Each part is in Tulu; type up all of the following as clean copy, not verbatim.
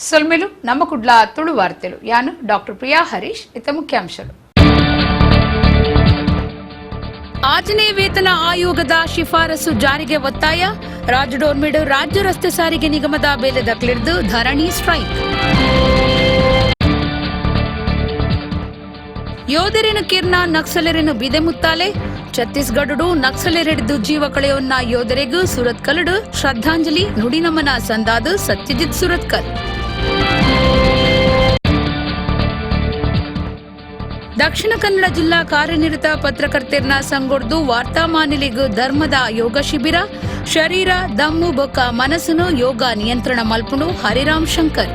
ಸೊಲ್ಮೆಲು ನಮ್ಮ ಕುಡ್ಲ ತುಳು ವಾರ್ತೆಲು. ಯಾನು ಡಾಕ್ಟರ್ ಪ್ರಿಯಾ ಹರೀಶ್. ಇತ್ತ ಮುಖ್ಯಾಂಶಗಳು. ಆಜನೇ ವೇತನ ಆಯೋಗದ ಶಿಫಾರಸು ಜಾರಿಗೆ ಒತ್ತಾಯ. ರಾಜಡೋರ್ಮಿಡ್ ರಾಜ್ಯ ರಸ್ತೆ ಸಾರಿಗೆ ನಿಗಮದ ಬೇಲೆದಕ್ಲಿರ್ದು ಧರಣಿ ಸ್ಟ್ರೈಕ್. ಯೋಧರಿನ ಕಿರ್ನ ನಕ್ಸಲರಿನ ಬಿದೆ ಮುತ್ತಾಲೆ. ಛತ್ತೀಸ್ಗಢಡು ನಕ್ಸಲರಿಡಿದು ಜೀವ ಕಳೆಯೊನ್ನ ಯೋಧರಿಗೂ ಸುರತ್ಕಲ್ಡು ಶ್ರದ್ಧಾಂಜಲಿ. ನುಡಿನಮನ ಸಂದಾದು ಸತ್ಯಜಿತ್ ಸುರತ್ಕಲ್. ದಕ್ಷಿಣ ಕನ್ನಡ ಜಿಲ್ಲಾ ಕಾರ್ಯನಿರತ ಪತ್ರಕರ್ತೆರ್ನ ಸಂಗೊಡ್ದು ವಾರ್ತಾ ಮಾನಿಲಿಗ್ ಧರ್ಮದ ಯೋಗ ಶಿಬಿರ. ಶರೀರ ದಮ್ಮು ಬೊಕ್ಕ ಮನಸ್ಸುನು ಯೋಗ ನಿಯಂತ್ರಣ ಮಲ್ಪುಂಡು ಹರಿರಾಮ್ ಶಂಕರ್.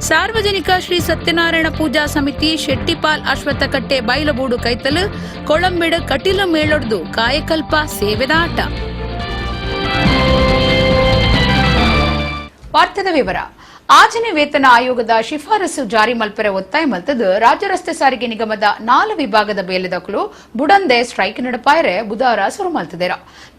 ಸಾರ್ವಜನಿಕ ಶ್ರೀ ಸತ್ಯನಾರಾಯಣ ಪೂಜಾ ಸಮಿತಿ ಶೆಟ್ಟಿಪಾಲ್ ಅಶ್ವತ್ಥಕಟ್ಟೆ ಬೈಲಬೂಡು ಕೈತಲು ಕೊಳಂಬೆಡು ಕಟಿಲ ಮೇಳೊಡ್ದು ಕಾಯಕಲ್ಪ ಸೇವೆದಾಟ. ವಾರ್ತೆದ ವಿವರ. ಆಜನೆ ವೇತನ ಆಯೋಗದ ಶಿಫಾರಸು ಜಾರಿ ಮಲ್ಪೆರೆ ಒತ್ತಾಯ ಮಲ್ತದ್ದು ರಾಜ್ಯ ರಸ್ತೆ ಸಾರಿಗೆ ನಿಗಮದ 4 ವಿಭಾಗದ ಬೇಲೆದಕುಲು ಬುಡಂದೆ ಸ್ಟ್ರೈಕ್ ನಡಪಾಯರೆ ಬುಧವಾರ ಸುರು ಮಲ್ತದೇರ.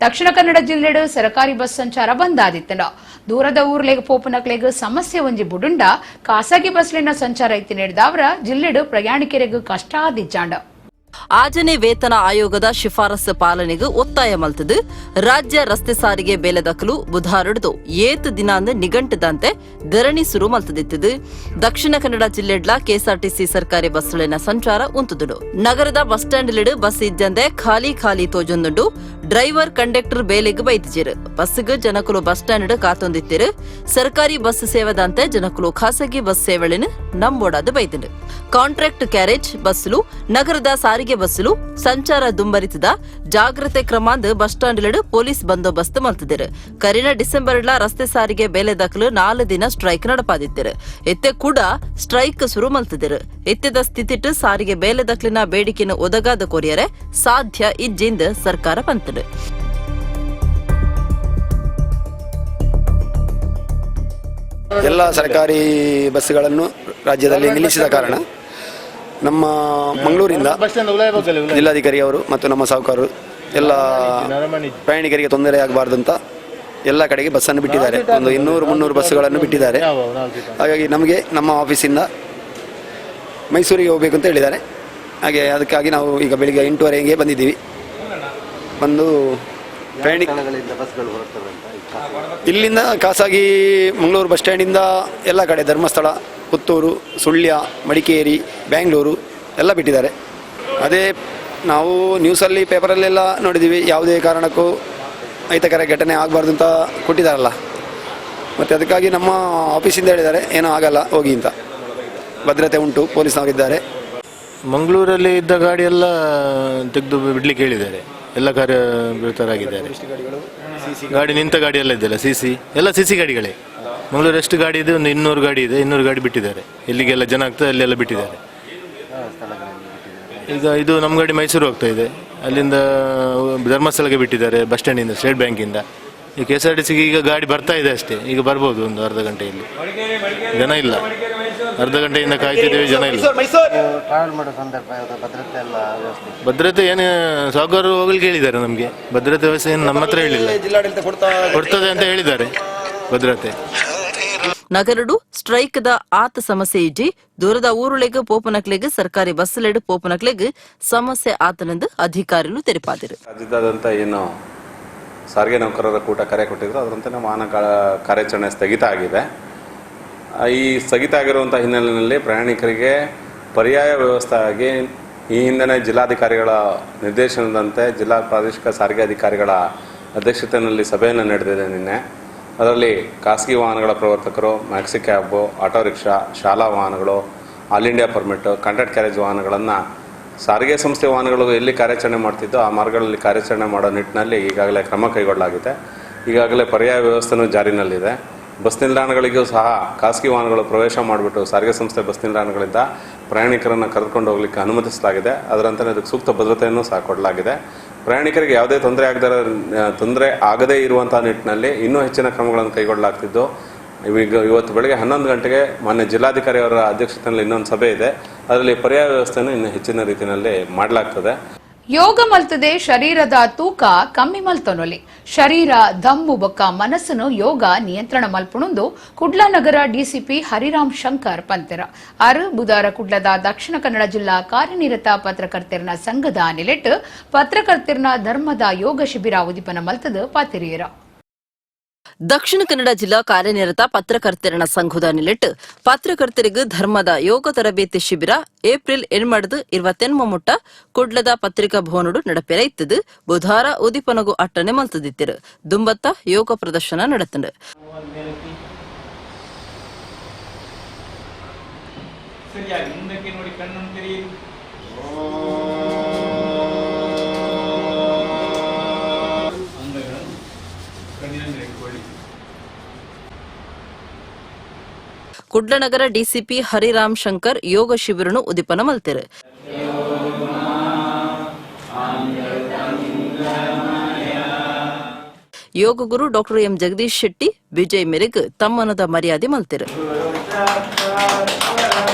ದಕ್ಷಿಣ ಕನ್ನಡ ಜಿಲ್ಲೆಡು ಸರಕಾರಿ ಬಸ್ ಸಂಚಾರ ಬಂದ್ ಆದಿತ್ತಂಡ. ದೂರದ ಊರ್ಲೆಗ್ ಪೋಪುನಕ್ಲೆಗ್ ಸಮಸ್ಯೆ ಒಂಜಿ ಬುಡುಂಡ ಖಾಸಗಿ ಬಸ್ಲಿನ ಸಂಚಾರ ಐತಿ ನೀಡಿದವರ ಜಿಲ್ಲೆಡು ಪ್ರಯಾಣಿಕರಿಗೂ ಕಷ್ಟ ಆದಿಜ್ಜಾಂಡ. ಆಜನೆ ವೇತನ ಆಯೋಗದ ಶಿಫಾರಸು ಪಾಲನೆಗೆ ಒತ್ತಾಯ ಮಲ್ತದು ರಾಜ್ಯ ರಸ್ತೆ ಸಾರಿಗೆ ಬೇಲೆದಕಲು ಬುಧಾರಡ್ದು ಏತ್ ದಿನಾಂದ ನಿಗಂಟದಂತೆ ಧರಣಿ ಸುರು ಮಲ್ತದಿತ್ತದು. ದಕ್ಷಿಣ ಕನ್ನಡ ಜಿಲ್ಲೆಡ್ಲ ಕೆಎಸ್ಆರ್ಟಿಸಿ ಸರ್ಕಾರಿ ಬಸ್ಸುಗಳಿನ ಸಂಚಾರ ಉಂತುದುಡು. ನಗರದ ಬಸ್ ಸ್ಟ್ಯಾಂಡ್ ಬಸ್ ಇಜ್ಜಂದೆ ಖಾಲಿ ಖಾಲಿ ತೋಜೊಂದುಂಡು. ಡ್ರೈವರ್ ಕಂಡಕ್ಟರ್ ಬೇಲೆಗ್ ಬೈತಿಜೆರು. ಬಸ್ಗೆ ಜನಕುಲು ಬಸ್ ಸ್ಟ್ಯಾಂಡ್ ಕಾತೊಂದಿತ್ತಿರು. ಸರ್ಕಾರಿ ಬಸ್ ಸೇವೆದಂತೆ ಜನಕುಲು ಖಾಸಗಿ ಬಸ್ ಸೇವೆಗಳನ್ನು ನಂಬೋಡಾದು ಬೈದುಂಡು. ಕಾಂಟ್ರಾಕ್ಟ್ ಕ್ಯಾರೇಜ್ ಬಸ್ಸುಲು, ನಗರದ ಸಾರಿಗೆ ಬಸ್ಸುಲು ಸಂಚಾರ ದುಂಬರಿತದ ಜಾಗ್ರತೆ ಕ್ರಮಾಂದ್ ಬಸ್ ಸ್ಟ್ಯಾಂಡ್ ಪೊಲೀಸ್ ಬಂದೋಬಸ್ತ್ ಮಲ್ತದಿರು. ಕರಿನ ಡಿಸೆಂಬರ್ಲ ರಸ್ತೆ ಸಾರಿಗೆ ಬೇಲೆ ದಾಖಲು 4 ದಿನ ಸ್ಟ್ರೈಕ್ ನಡಪಾದಿತ್ತಿರು. ಎತ್ತೆ ಕೂಡ ಸ್ಟ್ರೈಕ್ ಶುರು ಮಲ್ತದಿರು. ಎತ್ತೆದ ಸ್ಥಿತಿಟ್ಟು ಸಾರಿಗೆ ಬೇಲೆ ದಾಖಲಿನ ಬೇಡಿಕೆಯನ್ನು ಒದಗಾದ ಕೊರಿಯರೆ ಸಾಧ್ಯ ಇಜ್ಜಿಂದ ಸರ್ಕಾರ ಪಂತಡು. ಎಲ್ಲ ಸರ್ಕಾರಿ ಬಸ್ಸುಗಳನ್ನು ರಾಜ್ಯದಲ್ಲಿ ನಿಲ್ಲಿಸಿದ ಕಾರಣ ನಮ್ಮ ಮಂಗಳೂರಿಂದ ಜಿಲ್ಲಾಧಿಕಾರಿಯವರು ಮತ್ತು ನಮ್ಮ ಸಾಹುಕಾರರು ಎಲ್ಲ ಪ್ರಯಾಣಿಕರಿಗೆ ತೊಂದರೆ ಆಗಬಾರ್ದು ಅಂತ ಎಲ್ಲ ಕಡೆಗೆ ಬಸ್ಸನ್ನು ಬಿಟ್ಟಿದ್ದಾರೆ. ಒಂದು 200-300 ಬಸ್ಸುಗಳನ್ನು ಬಿಟ್ಟಿದ್ದಾರೆ. ಹಾಗಾಗಿ ನಮಗೆ ನಮ್ಮ ಆಫೀಸಿಂದ ಮೈಸೂರಿಗೆ ಹೋಗಬೇಕು ಅಂತ ಹೇಳಿದ್ದಾರೆ. ಹಾಗೆ ಅದಕ್ಕಾಗಿ ನಾವು ಈಗ ಬೆಳಿಗ್ಗೆ 8:30ಗೆ ಬಂದಿದ್ದೀವಿ. ಬಂದು ಪ್ರಯಾಣಿಕ ಇಲ್ಲಿಂದ ಖಾಸಗಿ ಮಂಗಳೂರು ಬಸ್ ಸ್ಟ್ಯಾಂಡಿಂದ ಎಲ್ಲ ಕಡೆ ಧರ್ಮಸ್ಥಳ, ಪುತ್ತೂರು, ಸುಳ್ಯ, ಮಡಿಕೇರಿ, ಬ್ಯಾಂಗ್ಳೂರು ಎಲ್ಲ ಬಿಟ್ಟಿದ್ದಾರೆ. ಅದೇ ನಾವು ನ್ಯೂಸಲ್ಲಿ ಪೇಪರಲ್ಲೆಲ್ಲ ನೋಡಿದ್ದೀವಿ, ಯಾವುದೇ ಕಾರಣಕ್ಕೂ ಅಹಿತಕರ ಘಟನೆ ಆಗಬಾರ್ದು ಅಂತ ಕೊಟ್ಟಿದ್ದಾರಲ್ಲ. ಮತ್ತು ಅದಕ್ಕಾಗಿ ನಮ್ಮ ಆಫೀಸಿಂದ ಹೇಳಿದ್ದಾರೆ, ಏನೂ ಆಗಲ್ಲ ಹೋಗಿ ಅಂತ. ಭದ್ರತೆ ಉಂಟು, ಪೊಲೀಸ್ನವರಿದ್ದಾರೆ. ಮಂಗಳೂರಲ್ಲಿ ಇದ್ದ ಗಾಡಿಯೆಲ್ಲ ತೆಗೆದು ಬಿಡ್ಲಿಕ್ಕೆ ಹೇಳಿದ್ದಾರೆ. ಎಲ್ಲ ಕಾರ್ಯನಿರತರಾಗಿದ್ದಾರೆ. ಗಾಡಿ ನಿಂತ ಗಾಡಿ ಎಲ್ಲ ಇದೆಯಲ್ಲ, ಸಿ ಸಿ ಎಲ್ಲ ಸಿ ಸಿ ಗಾಡಿಗಳೇ. ಮಂಗಳೂರು ಎಷ್ಟು ಗಾಡಿ ಇದೆ? ಒಂದು 200 ಗಾಡಿ ಇದೆ. 200 ಗಾಡಿ ಬಿಟ್ಟಿದ್ದಾರೆ. ಎಲ್ಲಿಗೆಲ್ಲ ಜನ ಆಗ್ತದೆ ಅಲ್ಲೆಲ್ಲ ಬಿಟ್ಟಿದ್ದಾರೆ. ಈಗ ಇದು ನಮ್ಮ ಗಾಡಿ ಮೈಸೂರು ಹೋಗ್ತಾ ಇದೆ. ಅಲ್ಲಿಂದ ಧರ್ಮಸ್ಥಳಕ್ಕೆ ಬಿಟ್ಟಿದ್ದಾರೆ, ಬಸ್ ಸ್ಟ್ಯಾಂಡಿಂದ, ಸ್ಟೇಟ್ ಬ್ಯಾಂಕಿಂದ. ಈ KSRTCಗೆ ಈಗ ಗಾಡಿ ಬರ್ತಾ ಇದೆ ಅಷ್ಟೇ. ಈಗ ಬರ್ಬೋದು ಒಂದು ಅರ್ಧ ಗಂಟೆಯಲ್ಲಿ. ಜನ ಇಲ್ಲ, ಅರ್ಧ ಗಂಟೆಯಿಂದ ಕಾಯ್ತಿದ್ದೇವೆ, ಜನ ಇಲ್ಲ. ಭದ್ರತೆ ಏನು ಸಾಹುಕಾರರು ಹೋಗ್ಲಿಕ್ಕೆ ಹೇಳಿದ್ದಾರೆ ನಮಗೆ. ಭದ್ರತೆ ವ್ಯವಸ್ಥೆ ಏನು ನಮ್ಮ ಹತ್ರ ಹೇಳಿಲ್ಲ, ಜಿಲ್ಲಾಡಳಿತ ಕೊಡ್ತದೆ ಅಂತ ಹೇಳಿದ್ದಾರೆ ಭದ್ರತೆ. ನಗರಡು ಸ್ಟ್ರೈಕ್ ದ ಆತ ಸಮಸ್ಯೆ ಇಜ್ಜಿ. ದೂರದ ಊರುಲೆಗ್ ಪೋಪನಕ್ಲೆಗ್ ಸರ್ಕಾರಿ ಬಸ್ಲೆಡ್ ಪೋಪನಕ್ಲೆಗ್ ಸಮಸ್ಯೆ ಆತನೆಂದು ಅಧಿಕಾರಿಗಳು ತೆರಪಾದಿರು. ರಾಜ್ಯದಾದ್ಯಂತ ಏನು ಸಾರಿಗೆ ನೌಕರರ ಕೂಟ ಕರೆ ಕೊಟ್ಟಿದ್ರು, ಅದರಂತೆ ವಾಹನ ಕಾರ್ಯಾಚರಣೆ ಸ್ಥಗಿತ ಆಗಿದೆ. ಈ ಸ್ಥಗಿತ ಆಗಿರುವಂಥ ಹಿನ್ನೆಲೆಯಲ್ಲಿ ಪ್ರಯಾಣಿಕರಿಗೆ ಪರ್ಯಾಯ ವ್ಯವಸ್ಥೆ ಆಗಿ ಈ ಹಿಂದೆನೇ ಜಿಲ್ಲಾಧಿಕಾರಿಗಳ ನಿರ್ದೇಶನದಂತೆ ಜಿಲ್ಲಾ ಪ್ರಾದೇಶಿಕ ಸಾರಿಗೆ ಅಧಿಕಾರಿಗಳ ಅಧ್ಯಕ್ಷತೆಯಲ್ಲಿ ಸಭೆಯನ್ನು ನಡೆದಿದೆ ನಿನ್ನೆ. ಅದರಲ್ಲಿ ಖಾಸಗಿ ವಾಹನಗಳ ಪ್ರವರ್ತಕರು, ಮ್ಯಾಕ್ಸಿ ಕ್ಯಾಬು, ಆಟೋ ರಿಕ್ಷಾ, ಶಾಲಾ ವಾಹನಗಳು, all India permit, contract carriage ವಾಹನಗಳನ್ನು ಸಾರಿಗೆ ಸಂಸ್ಥೆ ವಾಹನಗಳು ಎಲ್ಲಿ ಕಾರ್ಯಾಚರಣೆ ಮಾಡ್ತಿದ್ದೋ ಆ ಮಾರ್ಗಗಳಲ್ಲಿ ಕಾರ್ಯಾಚರಣೆ ಮಾಡೋ ನಿಟ್ಟಿನಲ್ಲಿ ಈಗಾಗಲೇ ಕ್ರಮ ಕೈಗೊಳ್ಳಲಾಗಿದೆ. ಈಗಾಗಲೇ ಪರ್ಯಾಯ ವ್ಯವಸ್ಥೆಯೂ ಜಾರಿನಲ್ಲಿದೆ. ಬಸ್ ನಿಲ್ದಾಣಗಳಿಗೂ ಸಹ ಖಾಸಗಿ ವಾಹನಗಳು ಪ್ರವೇಶ ಮಾಡಿಬಿಟ್ಟು ಸಾರಿಗೆ ಸಂಸ್ಥೆ ಬಸ್ ನಿಲ್ದಾಣಗಳಿಂದ ಪ್ರಯಾಣಿಕರನ್ನು ಕರೆದುಕೊಂಡು ಹೋಗಲಿಕ್ಕೆ ಅನುಮತಿಸಲಾಗಿದೆ. ಅದರಂತೆ ಅದಕ್ಕೆ ಸೂಕ್ತ ಭದ್ರತೆಯನ್ನು ಸಹ ಕೊಡಲಾಗಿದೆ. ಪ್ರಯಾಣಿಕರಿಗೆ ಯಾವುದೇ ತೊಂದರೆ ಆಗದೇ ಇರುವಂಥ ನಿಟ್ಟಿನಲ್ಲಿ ಇನ್ನೂ ಹೆಚ್ಚಿನ ಕ್ರಮಗಳನ್ನು ಕೈಗೊಳ್ಳಲಾಗ್ತಿದ್ದು, ಈಗ ಇವತ್ತು ಬೆಳಗ್ಗೆ 11 ಗಂಟೆಗೆ ಮಾನ್ಯ ಜಿಲ್ಲಾಧಿಕಾರಿಯವರ ಅಧ್ಯಕ್ಷತೆಯಲ್ಲಿ ಇನ್ನೊಂದು ಸಭೆ ಇದೆ. ಅದರಲ್ಲಿ ಪರ್ಯಾಯ ವ್ಯವಸ್ಥೆಯನ್ನು ಇನ್ನೂ ಹೆಚ್ಚಿನ ರೀತಿಯಲ್ಲಿ ಮಾಡಲಾಗ್ತದೆ. ಯೋಗ ಮಲ್ತದೆ ಶರೀರದ ತೂಕ ಕಮ್ಮಿ ಮಲ್ತೊನೊಲಿ. ಶರೀರ ದಮ್ಮು ಬೊಕ್ಕ ಮನಸ್ಸುನು ಯೋಗ ನಿಯಂತ್ರಣ ಮಲ್ಪುಣುಂದು ಕುಡ್ಲ ನಗರ ಡಿಸಿಪಿ ಹರಿರಾಮ್ ಶಂಕರ್ ಪಂತೆರ. ಆರು ಬುಧಾರ ಕುಡ್ಲದ ದಕ್ಷಿಣ ಕನ್ನಡ ಜಿಲ್ಲಾ ಕಾರ್ಯನಿರತ ಪತ್ರಕರ್ತೆರ್ನ ಸಂಘದ ನಿಲೆಟ್ ಪತ್ರಕರ್ತೆರ್ನ ಧರ್ಮದ ಯೋಗ ಶಿಬಿರ ಉದಿಪನ ಮಲ್ತದ ಪಾತಿರಿಯರ. ದಕ್ಷಿಣ ಕನ್ನಡ ಜಿಲ್ಲಾ ಕಾರ್ಯನಿರತ ಪತ್ರಕರ್ತೆರನ ಸಂಘದ ನಿಲೆಟ್ ಪತ್ರಕರ್ತರಿಗೆ ಧರ್ಮದ ಯೋಗ ತರಬೇತಿ ಶಿಬಿರ ಏಪ್ರಿಲ್ 8 29 ಮುಟ್ಟ ಕುಡ್ಲದ ಪತ್ರಿಕಾ ಭವನಡು ನಡಪೆರ ಇತ್ತದು. ಬುಧಾರ ಉದಿಪನಗು ಅಟ್ಟನೆ ಮಲ್ತದಿತ್ತಿರು. ದುಂಬತ್ತ ಯೋಗ ಪ್ರದರ್ಶನ ನಡೆತಂಡು. ಸರಿಯಾಗಿ ಮುಂದಕ್ಕೆ ನೋಡಿ, ಕಣ್ಣನ್ನು ತೆರೆಯಿರಿ. ಅಂಗಗಳನ್ನು ಕಣ್ಣಿನ ಮೇಲೆ ಇಟ್ಕೊಳ್ಳಿ. ಕುಡ್ಲನಗರ ಡಿಸಿಪಿ ಹರಿರಾಮ್ ಶಂಕರ್ ಯೋಗ ಶಿಬಿರನು ಉದಿಪನ ಮಲ್ತೆರು. ಯೋಗ ಗುರು ಡಾಕ್ಟರ್ ಎಂ ಜಗದೀಶ್ ಶೆಟ್ಟಿ ವಿಜಯ್ ಮೆರೆಗ್ ತಮ್ಮನದ ಮರ್ಯಾದೆ ಮಲ್ತೆರು.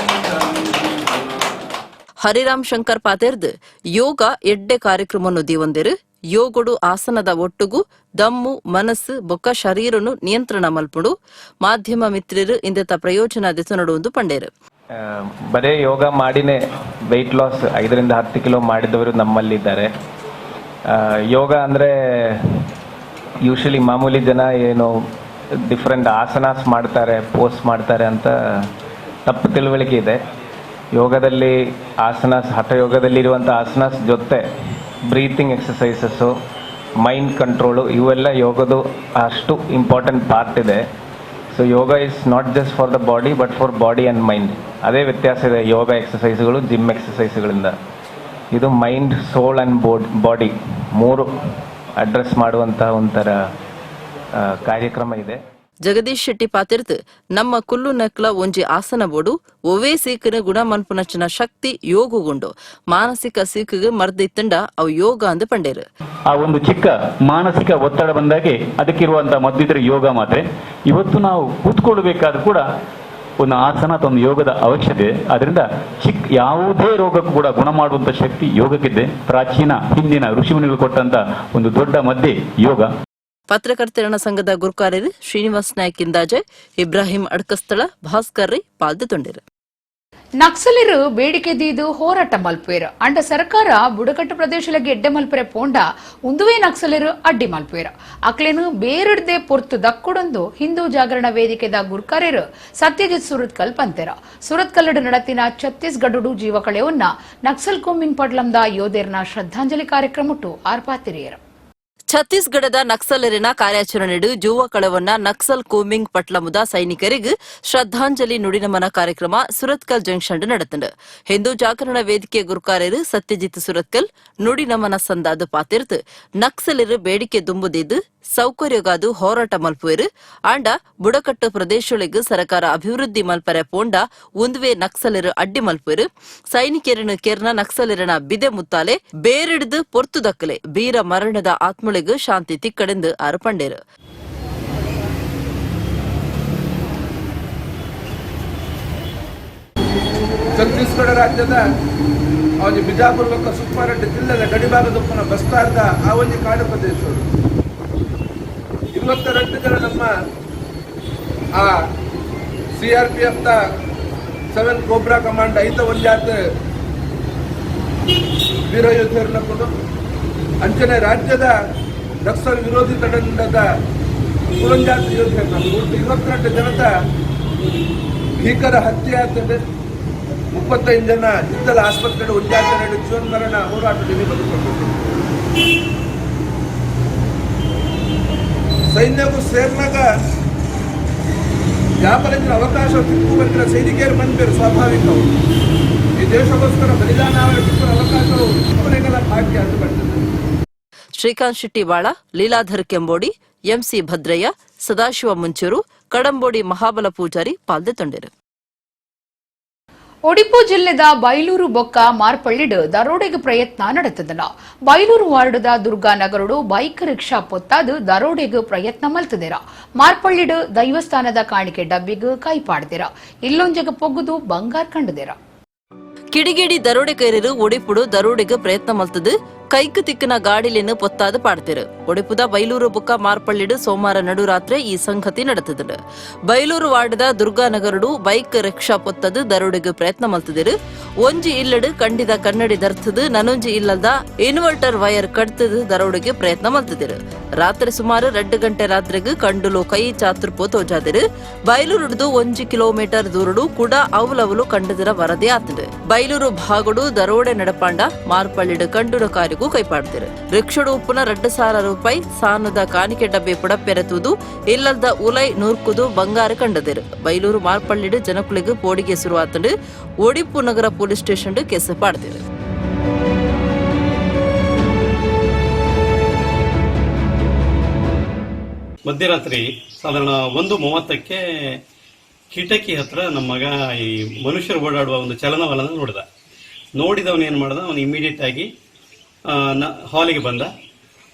ಹರಿರಾಮ್ ಶಂಕರ್ ಪಾತೆರ್ದ್ ಯೋಗ ಎಡ್ಡೆ ಕಾರ್ಯಕ್ರಮವನ್ನು ದೀವೊಂದೆರು. ಯೋಗಡು ಆಸನದ ಒಟ್ಟುಗು ದಮ್ಮು ಮನಸ್ಸು ಬೊಕ್ಕ ಶರೀರನು ನಿಯಂತ್ರಣ ಮಲ್ಪುಂಡು. ಮಾಧ್ಯಮ ಮಿತ್ರರು ಇಂದೆತ ಪ್ರಯೋಜನ ದೆತೊನಡು ಪಂಡೇರು. ಬರೇ ಯೋಗ ಮಾಡಿನೇ ವೆಯ್ಟ್ ಲಾಸ್ 5 ರಿಂದ 10 ಕಿಲೋ ಮಾಡಿದವರು ನಮ್ಮಲ್ಲಿದ್ದಾರೆ. ಯೋಗ ಅಂದರೆ ಯೂಶಲಿ ಮಾಮೂಲಿ ಜನ ಏನು ಡಿಫ್ರೆಂಟ್ ಆಸನಾಸ್ ಮಾಡ್ತಾರೆ, ಪೋಸ್ ಮಾಡ್ತಾರೆ ಅಂತ ತಪ್ಪು ತಿಳುವಳಿಕೆ ಇದೆ. ಯೋಗದಲ್ಲಿ ಆಸನಾಸ್, ಹಠ ಯೋಗದಲ್ಲಿರುವಂಥ ಆಸನಾಸ್ ಜೊತೆ breathing exercises, mind control ಇವೆಲ್ಲ ಯೋಗದ ಅಷ್ಟು ಇಂಪಾರ್ಟೆಂಟ್ ಪಾರ್ಟ್ ಇದೆ. So yoga is not just for the body but for body and mind. ಅದೇ ವ್ಯತ್ಯಾಸ ಇದೆ ಯೋಗ ಎಕ್ಸಸೈಸ್ಗಳು ಜಿಮ್ ಎಕ್ಸಸೈಸ್ಗಳಿಂದ. ಇದು ಮೈಂಡ್, ಸೋಲ್ ಆ್ಯಂಡ್ ಬಾಡಿ ಮೂರು ಅಡ್ರೆಸ್ ಮಾಡುವಂಥ ಒಂಥರ ಕಾರ್ಯಕ್ರಮ ಇದೆ. ಜಗದೀಶ್ ಶೆಟ್ಟಿ ಪಾತಿರ್ದು ನಮ್ಮ ಕುಲ್ಲು ನಕ್ಲ ಒಂಜಿ ಆಸನ ಬೋಡು ಒವೇ ಸೀಕನ ಗುಣ ಮನ್ಪುನಚ್ಚನ ಶಕ್ತಿ ಯೋಗಗುಂಡು. ಮಾನಸಿಕ ಸೀಕಿಗೆ ಮರ್ದಿತ್ತಂಡ ಅವು ಯೋಗ ಅಂದು ಪಂಡೇರು. ಆ ಒಂದು ಚಿಕ್ಕ ಮಾನಸಿಕ ಒತ್ತಡ ಬಂದಾಗೆ ಅದಕ್ಕಿರುವಂತಹ ಮದ್ದಿದ್ರೆ ಯೋಗ ಮಾತ್ರ. ಇವತ್ತು ನಾವು ಕೂತ್ಕೊಳ್ಬೇಕಾದ್ರೂ ಕೂಡ ಒಂದು ಆಸನ ಅಥವಾ ಒಂದು ಯೋಗದ ಅವಶ್ಯಕತೆ. ಅದರಿಂದ ಚಿಕ್ಕ ಯಾವುದೇ ರೋಗಕ್ಕೂ ಕೂಡ ಗುಣ ಮಾಡುವಂತ ಶಕ್ತಿ ಯೋಗಕ್ಕಿದೆ. ಪ್ರಾಚೀನ ಹಿಂದಿನ ಋಷಿಮುನಿಗಳು ಕೊಟ್ಟಂತ ಒಂದು ದೊಡ್ಡ ಮದ್ದೆ ಯೋಗ. ಪತ್ರಕರ್ತರ ಸಂಘದ ಗುರುಕಾರ್ಯರು ಶ್ರೀನಿವಾಸ್ ನಾಯ್ಕ್ ಇಂದಾಜೆ, ಇಬ್ರಾಹಿಂ ಅಡ್ಕಸ್ಥಳ, ಭಾಸ್ಕರ್ ರೈ ಪಾಲ್ದೆ ತೊಂಡಿರು. ನಕ್ಸಲರು ಬೇಡಿಕೆ ದೀದು ಹೋರಾಟ ಮಲ್ಪುವೆರು. ಅಂಡ ಸರ್ಕಾರ ಬುಡಕಟ್ಟು ಪ್ರದೇಶಗಳಿಗೆ ಎಡ್ಡೆ ಮಲ್ಪರೆ ಪೋಂಡ ಉಂದುವೇ ನಕ್ಸಲರು ಅಡ್ಡಿ ಮಲ್ಪುವೆರು. ಅಕ್ಲೇನು ಬೇರೆಡ್ದೆ ಪೊರ್ತು ದಕ್ಕುಡೊಂದು ಹಿಂದೂ ಜಾಗರಣ ವೇದಿಕೆದ ಗುರ್ಕಾರ್ಯರು ಸತ್ಯಜಿತ್ ಸುರತ್ಕಲ್ ಪಂತೆರ. ಸುರತ್ಕಲ್ಲಡು ನಡತಿನ ಛತ್ತೀಸ್ಗಢಡು ಜೀವ ಕಳೆಯೊನ್ನ ನಕ್ಸಲ್ ಕೂಂಬಿಂಗ್ ಪಡ್ಲಂದ ಯೋಧೇರ್ನ ಶ್ರದ್ಧಾಂಜಲಿ ಕಾರ್ಯಕ್ರಮಟ್ಟು ಆರ್ಪಾತಿರಿಯರು. ಛತ್ತೀಸ್ಗಢದ ನಕ್ಸಲರಿನ ಕಾರ್ಯಾಚರಣೆಡು ಜೂವ ಕಳವನ್ನ ನಕ್ಸಲ್ ಕೂಂಬಿಂಗ್ ಪಟ್ಲಮುದ ಸೈನಿಕರಿಗೆ ಶ್ರದ್ಧಾಂಜಲಿ ನುಡಿನಮನ ಕಾರ್ಯಕ್ರಮ ಸುರತ್ಕಲ್ ಜಂಕ್ಷನ್ ನಡೆತಂಡು. ಹಿಂದೂ ಜಾಗರಣ ವೇದಿಕೆ ಗುರುಕಾರ್ಯರು ಸತ್ಯಜಿತ್ ಸುರತ್ಕಲ್ ನುಡಿನಮನ ಸಂದಾದು ಪಾತಿರ್ದು ನಕ್ಸಲರು ಬೇಡಿಕೆ ದುಂಬುದಿದ್ದು ಸೌಕರ್ಯಗಾದು ಹೋರಾಟ ಮಲ್ಪುವೆರು. ಆಂಡ ಬುಡಕಟ್ಟು ಪ್ರದೇಶೊಳಗೆ ಸರಕಾರ ಅಭಿವೃದ್ಧಿ ಮಲ್ಪರೆ ಪೋಂಡ ಉಂದುವೆ ನಕ್ಸಲರು ಅಡ್ಡಿ ಮಲ್ಪುವೆರು. ಸೈನಿಕರನ್ನು ಕೆರ್ನ ನಕ್ಸಲರನ ಬಿದೆ ಮುತ್ತಾಲೆ ಬೇರೆಡ್ದು ಪೊರ್ತು ದಕ್ಕಲೆ ಬೀರ ಮರಣದ ಆತ್ಮಳಿಗೆ ಶಾಂತಿ ತಿಕ್ಕಡೆಂದು ಆರು ಪಂಡೇರು. ಛತ್ತೀಸ್ಗಢ ರಾಜ್ಯದ ಆ ಒಂದು ಬಿಜಾಪುರ ಬೊಕ್ಕ ಸುಕ್ಮಾರೆಡ್ಡಿ ಜಿಲ್ಲೆದ ಗಡಿಭಾಗದಪ್ಪನ ಬಸ್ತಾರದ ಆ ಒಂದು ಕಾಡು ಪ್ರದೇಶ 22 ಜನ ನಮ್ಮ ಆ ಸಿಆರ್ಪಿಎಫ್ the 7 cobra command ಐತ ಒಂಜಾತ್ ವೀರ ಯೋಧರನ್ನ ಕೊಡು ಅಂಚನೆ ರಾಜ್ಯದ ನಕ್ಸಲ್ ವಿರೋಧಿ ತಂಡದ ಕುಲಂಜಾತ ಯೋಧರನ್ನ ಒಟ್ಟು 22 ಜನದ ಭೀಕರ ಹತ್ಯೆ ಆಗ್ತದೆ. 35 ಜನ ಹಿತ್ತಲ ಆಸ್ಪತ್ರೆ ಒಂಜಾತ ಜೀವನ್ಮರಣ ಹೋರಾಟದಲ್ಲಿ ಬದುಕೊಂಡು ಸೈನ್ಯಕ್ಕೂ ಸೇರ್ನಾಗ ವ್ಯಾಪಾರದಿಂದ ಅವಕಾಶ ಸಿಕ್ಕು ಬಂದ್ರೆ ಸೈನಿಕರು ಬಂದ್ಬೇರು ಸ್ವಾಭಾವಿಕ. ಈ ದೇಶಕ್ಕೋಸ್ಕರ ಬಲಿದಾನ ಸಿಕ್ಕುವ ಅವಕಾಶವು ಭಾಗ್ಯ ಅಂತ ಬರ್ತದೆ. ಶ್ರೀಕಾಂತ್ ಶೆಟ್ಟಿ ಬಾಳ, ಲೀಲಾಧರ್ ಕೆಂಬೋಡಿ, ಎಂಸಿ ಭದ್ರಯ್ಯ, ಸದಾಶಿವ ಮುಂಚೂರು, ಕಡಂಬೋಡಿ ಮಹಾಬಲ ಪೂಜಾರಿ ಪಾಲ್ದೆ ತೊಂಡೆರು. ಒಡಿಪು ಜಿಲ್ಲೆದ ಬೈಲೂರು ಬೊಕ್ಕ ಮಾರ್ಪಳ್ಳಿಡ್ ದರೋಡೆಗೆ ಪ್ರಯತ್ನ ನಡೆತದನ. ಬೈಲೂರು ವಾರ್ಡ್ದ ದುರ್ಗಾ ನಗರಡು ಬೈಕ್ ರಿಕ್ಷಾ ಪೊತ್ತಾದು ದರೋಡೆಗೆ ಪ್ರಯತ್ನ ಮಲ್ತದಿರ. ಮಾರ್ಪಳ್ಳಿಡ್ ದೈವಸ್ಥಾನದ ಕಾಣಿಕೆ ಡಬ್ಬಿಗೆ ಕೈಪಾಡ್ದಿರ. ಇಲ್ಲೊಂಜಗ ಪೊಗ್ಗುದು ಬಂಗಾರ್ ಕಂಡದಿರ. ಕಿಡಿಗೇಡಿ ದರೋಡೆ ಕೈರರು ಒಡಿಪುಡು ದರೋಡೆಗೆ ಪ್ರಯತ್ನ ಮಲ್ತದು ಕೈಕ್ ತಿಕ್ಕನ ಗಾಡಿಲೆನ್ ಪೊತ್ತಾದ್ ಪಾಡ್ತೆರ್. ಒಡಿಪುದ ಬೈಲೂರು ಬುಕ್ಕ ಮಾರ್ಪಳ್ಳಿಡ್ ಸೋಮವಾರ ನಡುರಾತ್ರೆ ಈ ಸಂಗತಿ ನಡೆತದುಂಡು. ಬೈಲೂರು ವಾರ್ಡ್ದ ದುರ್ಗಾನಗರಡು ಬೈಕ್ ರಿಕ್ಷಾ ಪೊತ್ತದ್ ದರೋಡೆಗ್ ಪ್ರಯತ್ನ ಮಲ್ತುದೆರ್. ಒಂಜಿ ಇಲ್ಲಡ್ ಕಂಡಿದ ಕನ್ನಡಿ ದರ್ತದು ನನೊಂಜಿ ಇಲ್ಲದ ಇನ್ವರ್ಟರ್ ವೈರ್ ಕಡ್ತದ್ ದರೋಡೆಗೆ ಪ್ರಯತ್ನ ಮಲ್ತುದೆರ್. ರಾತ್ರಿ ಸುಮಾರು 2 ಗಂಟೆ ರಾತ್ರೆಗ್ ಕಂಡುಲು ಕೈ ಚಾತುರ್ಪು ತೋಜಾದೆರ್. ಬೈಲೂರುಡ್ದು 1 ಕಿಲೋಮೀಟರ್ ದೂರಡು ಕೂಡ ಅವಲವಲು ಕಂಡದರ ವರದಿ ಆತುಂಡು. ಬೈಲೂರು ಭಾಗಡು ದರೋಡೆ ನಡಪಾಂಡ ಮಾರ್ಪಳ್ಳಿಡ್ ಕಂಡುನ ಕಾರ್ಯಗೂ ಕೈಪಾಡ್ತೆರ್. ರಿಕ್ಷಡು ಉಪ್ಪುನ 2,000 ರೂಪಾಯಿ ಸಾನದ ಕಾಣಿಕೆ ಡಬ್ಬೆ ಪುಡಪೆರೆತುದು ಇಲ್ಲದ ಉಲೈ ನೂರ್ಕುದು ಬಂಗಾರ ಕಂಡದೆರ್. ಬೈಲೂರು ಮಾರ್ಪಳ್ಳಿಡ್ ಜನಕುಲೆಗ್ ಪೋಡಿಗೆ ಶುರುವಾತುಂಡು. ಒಡಿಪು ನಗರ ಪೊಲೀಸ್ ಸ್ಟೇಷನ್ ಕೇಸ್ ಪಾಡ್ದೆರ್. ಮಧ್ಯರಾತ್ರಿ ಸಾಧಾರಣ 1:30ಕ್ಕೆ ಕಿಟಕಿ ಹತ್ರ ನಮ್ಮ ಮಗ ಈ ಮನುಷ್ಯರು ಓಡಾಡುವ ಒಂದು ಚಲನವಲನ ನೋಡಿದ. ನೋಡಿದವನು ಏನು ಮಾಡ್ದ, ಅವನು ಇಮಿಡಿಯೇಟ್ ಆಗಿ ಹಾಲಿಗೆ ಬಂದ.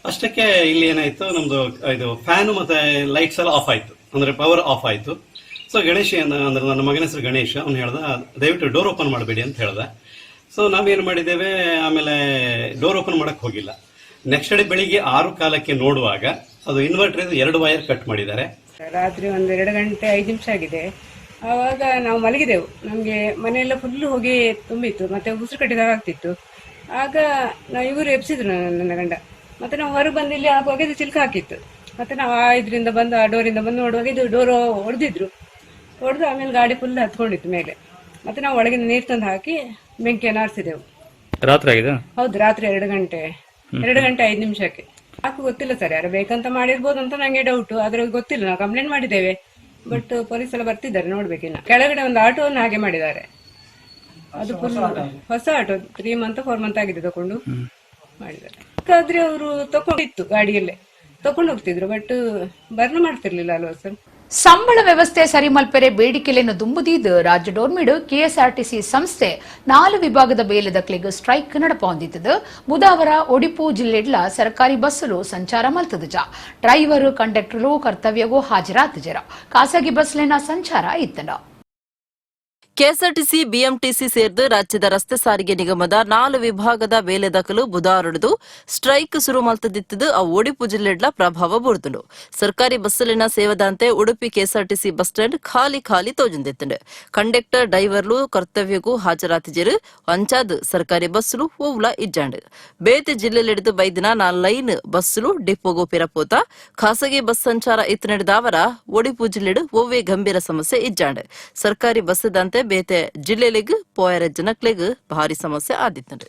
ಅಷ್ಟಕ್ಕೆ ಇಲ್ಲಿ ಏನಾಯಿತು, ನಮ್ಮದು ಇದು ಫ್ಯಾನು ಮತ್ತು ಲೈಟ್ಸ್ ಎಲ್ಲ ಆಫ್ ಆಯಿತು, ಅಂದರೆ ಪವರ್ ಆಫ್ ಆಯಿತು. ಸೊ ಗಣೇಶ್ ಅಂದರೆ ನನ್ನ ಮಗನ ಹೆಸರು ಗಣೇಶ್, ಅವನು ಹೇಳ್ದ ದಯವಿಟ್ಟು ಡೋರ್ ಓಪನ್ ಮಾಡಬೇಡಿ ಅಂತ ಹೇಳ್ದ. ಸೊ ನಾವೇನು ಮಾಡಿದ್ದೇವೆ, ಆಮೇಲೆ ಡೋರ್ ಓಪನ್ ಮಾಡೋಕ್ಕೆ ಹೋಗಿಲ್ಲ. ನೆಕ್ಸ್ಟ್ ಡೇ ಬೆಳಿಗ್ಗೆ 6:15 ನೋಡುವಾಗ ಅದು inverter 2 wire cut ಮಾಡಿದ್ದಾರೆ. ರಾತ್ರಿ 1 2 ಗಂಟೆ 5 ನಿಮಿಷ ಆಗಿದೆ. ಆವಾಗ ನಾವು ಮಲಗಿದೆವು. ನಮಗೆ ಮನೆಯೆಲ್ಲ ಫುಲ್ಲು ಹೊಗೆ ತುಂಬಿತ್ತು, ಮತ್ತೆ ಉಸಿರು ಕಟ್ಟಿದಾಗ ಆಗ್ತಿತ್ತು. ಆಗ ನಾವು ಇವರು ಎಬ್ಸಿದ್ರು ನನ್ನ ಗಂಡ. ಮತ್ತೆ ನಾವು ಹೊರಗೆ ಬಂದು ಇಲ್ಲಿ ಆಗುವಾಗ ಇದು ಚಿಲ್ಕ ಹಾಕಿತ್ತು. ಮತ್ತೆ ನಾವು ಆ ಇದರಿಂದ ಬಂದು ಆ ಡೋರಿಂದ ಬಂದು ನೋಡುವಾಗ ಇದು ಡೋರ್ ಹೊಡೆದಿದ್ರು. ಹೊಡೆದು ಆಮೇಲೆ ಗಾಡಿ ಫುಲ್ ಹತ್ಕೊಂಡಿತ್ತು ಮೇಲೆ. ಮತ್ತೆ ನಾವು ಒಳಗಿನ ನೀರು ತಂದು ಹಾಕಿ ಬೆಂಕಿಯನ್ನು ಆರಿಸಿದೆವು. ರಾತ್ರಿ ಆಗಿದೆ? ಹೌದು, ರಾತ್ರಿ 2 ಗಂಟೆ 2 ಗಂಟೆ 5 ನಿಮಿಷಕ್ಕೆ. ಯಾಕೂ ಗೊತ್ತಿಲ್ಲ ಸರ್, ಯಾರು ಬೇಕಂತ ಮಾಡಿರ್ಬೋದು ಅಂತ ನಂಗೆ ಡೌಟ್. ಆದ್ರೆ ಗೊತ್ತಿಲ್ಲ, ನಾವು ಕಂಪ್ಲೇಂಟ್ ಮಾಡಿದ್ದೇವೆ. ಬಟ್ ಪೊಲೀಸ್ ಎಲ್ಲ ಬರ್ತಿದ್ದಾರೆ, ನೋಡ್ಬೇಕಿನ್ನ. ಕೆಳಗಡೆ ಒಂದು ಆಟೋವನ್ನು ಹಾಗೆ ಮಾಡಿದ್ದಾರೆ. ಅದು ಫುಲ್ ಹೊಸ auto, 3 month 4 month ಆಗಿದೆ ತಗೊಂಡು ಮಾಡಿದ್ದಾರೆ. ಆದ್ರೆ ಅವರು ತಕೊಂಡಿತ್ತು ಗಾಡಿಯಲ್ಲೇ ತಕೊಂಡು ಹೋಗ್ತಿದ್ರು, ಬಟ್ ಬರ್ನ್ ಮಾಡ್ತಿರ್ಲಿಲ್ಲ ಅಲ್ವಾ ಸರ್. ಸಂಬಳ ವ್ಯವಸ್ಥೆ ಸರಿ ಮಲ್ಪೆರೆ ಬೇಡಿಕೆಲೆಯನ್ನು ದುಂಬುದೀದು ರಾಜ್ಯ ಡೋರ್ಮಿಡು ಕೆಎಸ್ಆರ್ಟಿಸಿ ಸಂಸ್ಥೆ 4 ವಿಭಾಗದ ಬೇಲೆದಕ್ಲೆಗ್ ಸ್ಟ್ರೈಕ್ ನಡಪೊಂದಿತ್ತದು. ಬುಧವಾರ ಒಡಿಪು ಜಿಲ್ಲೆಡ್ಲ ಸರ್ಕಾರಿ ಬಸ್ಸುಲು ಸಂಚಾರ ಮಲ್ತದಜ. ಡ್ರೈವರ್ ಕಂಡಕ್ಟರ್ಲು ಕರ್ತವ್ಯಗೂ ಹಾಜರಾತಜರ. ಖಾಸಗಿ ಬಸ್ಲೆನ ಸಂಚಾರ ಇತ್ತನ. ಕೆಎಸ್ಆರ್ಟಿಸಿ ಬಿಎಂಟಿಸಿ ಸೇರ್ದು ರಾಜ್ಯದ ರಸ್ತೆ ಸಾರಿಗೆ ನಿಗಮದ 4 ವಿಭಾಗದ ಬೇಲೆದಕಲು ಬುಧಾರೊಡ್ದು ಸ್ಟ್ರೈಕ್ ಸುರು ಮಲ್ತದಿತ್ತದು ಅವು ಒಡಿಪು ಜಿಲ್ಲೆಡ್ಲ ಪ್ರಭಾವ ಬೂರ್ದುಂಡು. ಸರ್ಕಾರಿ ಬಸ್ಸುಲಿನ ಸೇವದಂತೆ ಉಡುಪಿ KSRTC bus stand ಖಾಲಿ ಖಾಲಿ ತೋಜೊಂದಿತ್ತುಂಡು. ಕಂಡಕ್ಟರ್ ಡ್ರೈವರ್ಲು ಕರ್ತವ್ಯಗೂ ಹಾಜರಾತಿಜರು. ಅಂಚಾದ್ ಸರ್ಕಾರಿ ಬಸ್ಸುಲು ಓವ್ಲ ಇಜ್ಜಾಂಡ್. ಬೇತೆ ಜಿಲ್ಲೆಲಿಡ್ದು ಬೈದಿನ 4 ಲೈನ್ ಬಸ್ಸುಲು ಡಿಪ್ಪೋಗು ಪಿರಪೋತ. ಖಾಸಗಿ ಬಸ್ ಸಂಚಾರ ಇತ್ತು ನಡೆದಾವರ ಒಡಿಪು ಜಿಲ್ಲೆಡ್ ಒವ್ವೇ ಗಂಭೀರ ಸಮಸ್ಯೆ ಇಜ್ಜಾಂಡ್. ಸರ್ಕಾರಿ ಬಸ್ಸದಂತೆ ಬೇತೆ ಜಿಲ್ಲೆಲಿಗ್ ಪೋಯರ ಜನಕ್ಲೆಗ್ ಭಾರಿ ಸಮಸ್ಯೆ ಆದಿತ್ತುಂಡು.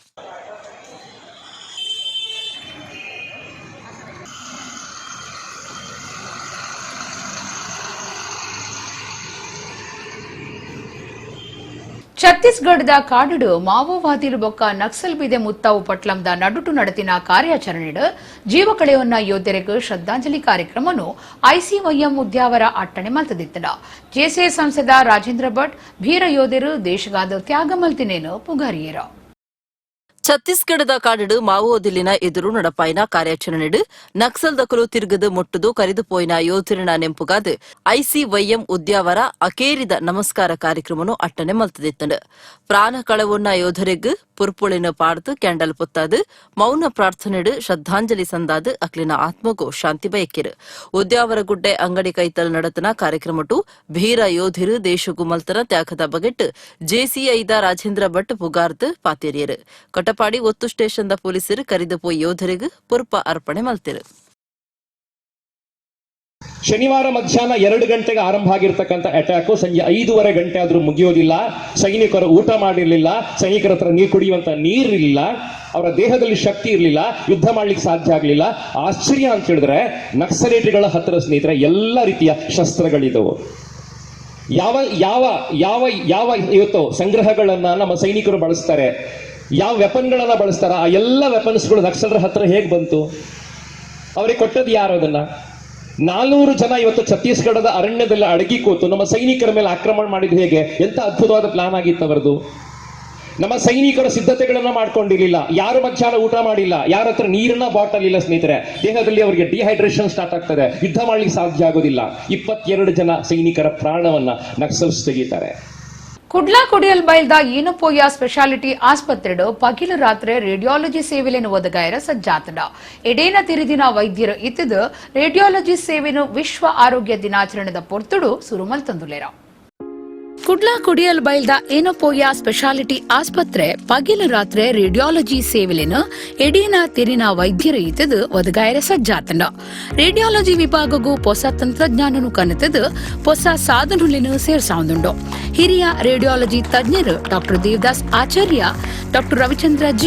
ಛತ್ತೀಸ್ಗಢದ ಕಾಡುಡು ಮಾವೋವಾದಿಲು ಬೊಕ್ಕ ನಕ್ಸಲ್ ಬಿದೆ ಮುತ್ತಾವು ಪಟ್ಲಂದ ನಡುಟು ನಡೆತಿನ ಕಾರ್ಯಾಚರಣೆಡು ಜೀವ ಕಳೆಯೊನ್ನ ಯೋಧರಿಗೆ ಶ್ರದ್ಧಾಂಜಲಿ ಕಾರ್ಯಕ್ರಮವನ್ನು ಐಸಿವೈಎಂ ಉದ್ಯಾವರ ಅಟ್ಟಣೆ ಮಲ್ತದಿತ್ತಡ. ಜೆಸಿಎ ಸಂಸದ ರಾಜೇಂದ್ರ ಭಟ್ ಭೀರ ಯೋಧರು ದೇಶಗಾದ ತ್ಯಾಗ ಮಲ್ತಿನೇನು ಪುಗಾರಿಯರು. ಛತ್ತೀಸ್ಗಢದ ಕಾಡುಡು ಮಾವೋದಿಲಿನ ಎದುರು ನಡಪಾಯಿನ ಕಾರ್ಯಾಚರಣೆಡು ನಕ್ಸಲ್ ದಕಲು ತಿರುಗದು ಮೊಟ್ಟುದು ಕರಿದು ಪೋಯಿನ ಯೋಧರಿನ ನೆಂಪುಗಾದ್ ಐಸಿವೈಎಂ ಉದ್ಯಾವರ ಅಕೇರಿದ ನಮಸ್ಕಾರ ಕಾರ್ಯಕ್ರಮನು ಅಟ್ಟಣೆ ಮಲ್ತದಿತ್ತಂಡು. ಪ್ರಾಣ ಕಳವುನ್ನ ಯೋಧರಿಗ್ ಪುರ್ಪುಳಿನ ಪಾಡ್ದು ಕ್ಯಾಂಡಲ್ ಪೊತ್ತಾದು ಮೌನ ಪ್ರಾರ್ಥನೆಡು ಶ್ರದ್ಧಾಂಜಲಿ ಸಂದಾದು ಅಕ್ಲಿನ ಆತ್ಮಗೂ ಶಾಂತಿ ಬಯಕಿರು. ಉದ್ಯಾವರ ಗುಡ್ಡೆ ಅಂಗಡಿ ಕೈತಲ್ ನಡತನ ಕಾರ್ಯಕ್ರಮಟು ಭೀರ ಯೋಧಿರು ದೇಶಗು ಮಲ್ತನ ತ್ಯಾಗದ ಬಗೆಟ್ ಜೆಸಿಐದ ರಾಜೇಂದ್ರ ಭಟ್ ಪುಗಾರ್ದು ಪಾತೇರಿಯರು. ಕಟಪಾಡಿ ಒತ್ತು ಸ್ಟೇಷನ್ದ ಪೊಲೀಸರು ಕರಿದು ಪೋಯಿ ಯೋಧರಿಗೆ ಪುರ್ಪ ಅರ್ಪಣೆ ಮಲ್ತಿರು. ಶನಿವಾರ ಮಧ್ಯಾಹ್ನ 2 ಗಂಟೆಗೆ ಆರಂಭ ಆಗಿರ್ತಕ್ಕಂಥ ಅಟ್ಯಾಕು ಸಂಜೆ 5:30 ಗಂಟೆ ಆದ್ರೂ ಮುಗಿಯೋದಿಲ್ಲ. ಸೈನಿಕರು ಊಟ ಮಾಡಿರಲಿಲ್ಲ, ಸೈನಿಕರ ಹತ್ರ ನೀರು ಕುಡಿಯುವಂತ ನೀರಿರಲಿಲ್ಲ, ಅವರ ದೇಹದಲ್ಲಿ ಶಕ್ತಿ ಇರಲಿಲ್ಲ, ಯುದ್ಧ ಮಾಡ್ಲಿಕ್ಕೆ ಸಾಧ್ಯ ಆಗಲಿಲ್ಲ. ಆಶ್ಚರ್ಯ ಅಂತ ಹೇಳಿದ್ರೆ ನಕ್ಸಲೇಟ್ಗಳ ಹತ್ರ ಸ್ನೇಹಿತರೆ ಎಲ್ಲ ರೀತಿಯ ಶಸ್ತ್ರಗಳಿದ್ದವು. ಯಾವ ಯಾವ ಯಾವ ಯಾವ ಇವತ್ತು ಸಂಗ್ರಹಗಳನ್ನ ನಮ್ಮ ಸೈನಿಕರು ಬಳಸ್ತಾರೆ, ಯಾವ ವೆಪನ್ಗಳನ್ನ ಬಳಸ್ತಾರ, ಆ ಎಲ್ಲ ವೆಪನ್ಸ್ಗಳು ನಕ್ಸಲರ ಹತ್ರ ಹೇಗೆ ಬಂತು? ಅವರಿಗೆ ಕೊಟ್ಟದ್ದು ಯಾರು ಅದನ್ನ? 400 ಜನ ಇವತ್ತು ಛತ್ತೀಸ್ಗಢದ ಅರಣ್ಯದಲ್ಲಿ ಅಡಗಿ ಕೂತು ನಮ್ಮ ಸೈನಿಕರ ಮೇಲೆ ಆಕ್ರಮಣ ಮಾಡಿದ್ದು ಹೇಗೆ? ಎಂತ ಅದ್ಭುತವಾದ ಪ್ಲಾನ್ ಆಗಿತ್ತು ಅವರದು. ನಮ್ಮ ಸೈನಿಕರು ಸಿದ್ಧತೆಗಳನ್ನ ಮಾಡ್ಕೊಂಡಿರ್ಲಿಲ್ಲ, ಯಾರು ಮಧ್ಯಾಹ್ನ ಊಟ ಮಾಡಿಲ್ಲ, ಯಾರ ಹತ್ರ ನೀರಿನ ಬಾಟಲ್ ಇಲ್ಲ ಸ್ನೇಹಿತರೆ. ದೇಹದಲ್ಲಿ ಅವರಿಗೆ ಡಿಹೈಡ್ರೇಷನ್ ಸ್ಟಾರ್ಟ್ ಆಗ್ತದೆ, ಯುದ್ಧ ಮಾಡ್ಲಿಕ್ಕೆ ಸಾಧ್ಯ ಆಗೋದಿಲ್ಲ. 22 ಜನ ಸೈನಿಕರ ಪ್ರಾಣವನ್ನ Naxals ತೆಗೀತಾರೆ. Kudla Kodial ಬೈಲ್ದ Yenepoya speciality ಆಸ್ಪತ್ರೆಡು ಪಗಿಲು ರಾತ್ರಿ ರೇಡಿಯಾಲಜಿ ಸೇವೆಯನ್ನು ಒದಗಾಯರ ಸಜ್ಜಾತನ. ಎಡೇನ ತಿರಿದಿನ ವೈದ್ಯರು ಇತ್ತದು ರೇಡಿಯಾಲಜಿ ಸೇವೆನು ವಿಶ್ವ ಆರೋಗ್ಯ ದಿನಾಚರಣೆದ ಪೊರ್ತುಡು ಸುರುಮಲ್ ತಂದುಲೇರ. ಕುಡ್ಲಾ ಕೊಡಿಯಲ್ ಬೈಲ್ದ ಏನಪೋಯ ಸ್ಪೆಷಾಲಿಟಿ ಆಸ್ಪತ್ರೆ ಪಗಿಲು ರಾತ್ರಿ ರೇಡಿಯಾಲಜಿ ಸೇವೆಲಿನ ಎಡೇನ ತೆರಿನ ವೈದ್ಯರು ಇತ್ತದು ಒದಗಾಯರ ಸಜ್ಜಾತನ. ರೇಡಿಯಾಲಜಿ ವಿಭಾಗಗೂ ಹೊಸ ತಂತ್ರಜ್ಞಾನನು ಕನತದು ಹೊಸ ಸಾಧನಲಿನ ಸೇರ್ಸಾವುದುಂಡು. ಹಿರಿಯ ರೇಡಿಯಾಲಜಿ ತಜ್ಞರು doctor Devadas Acharya, doctor Ravichandra G,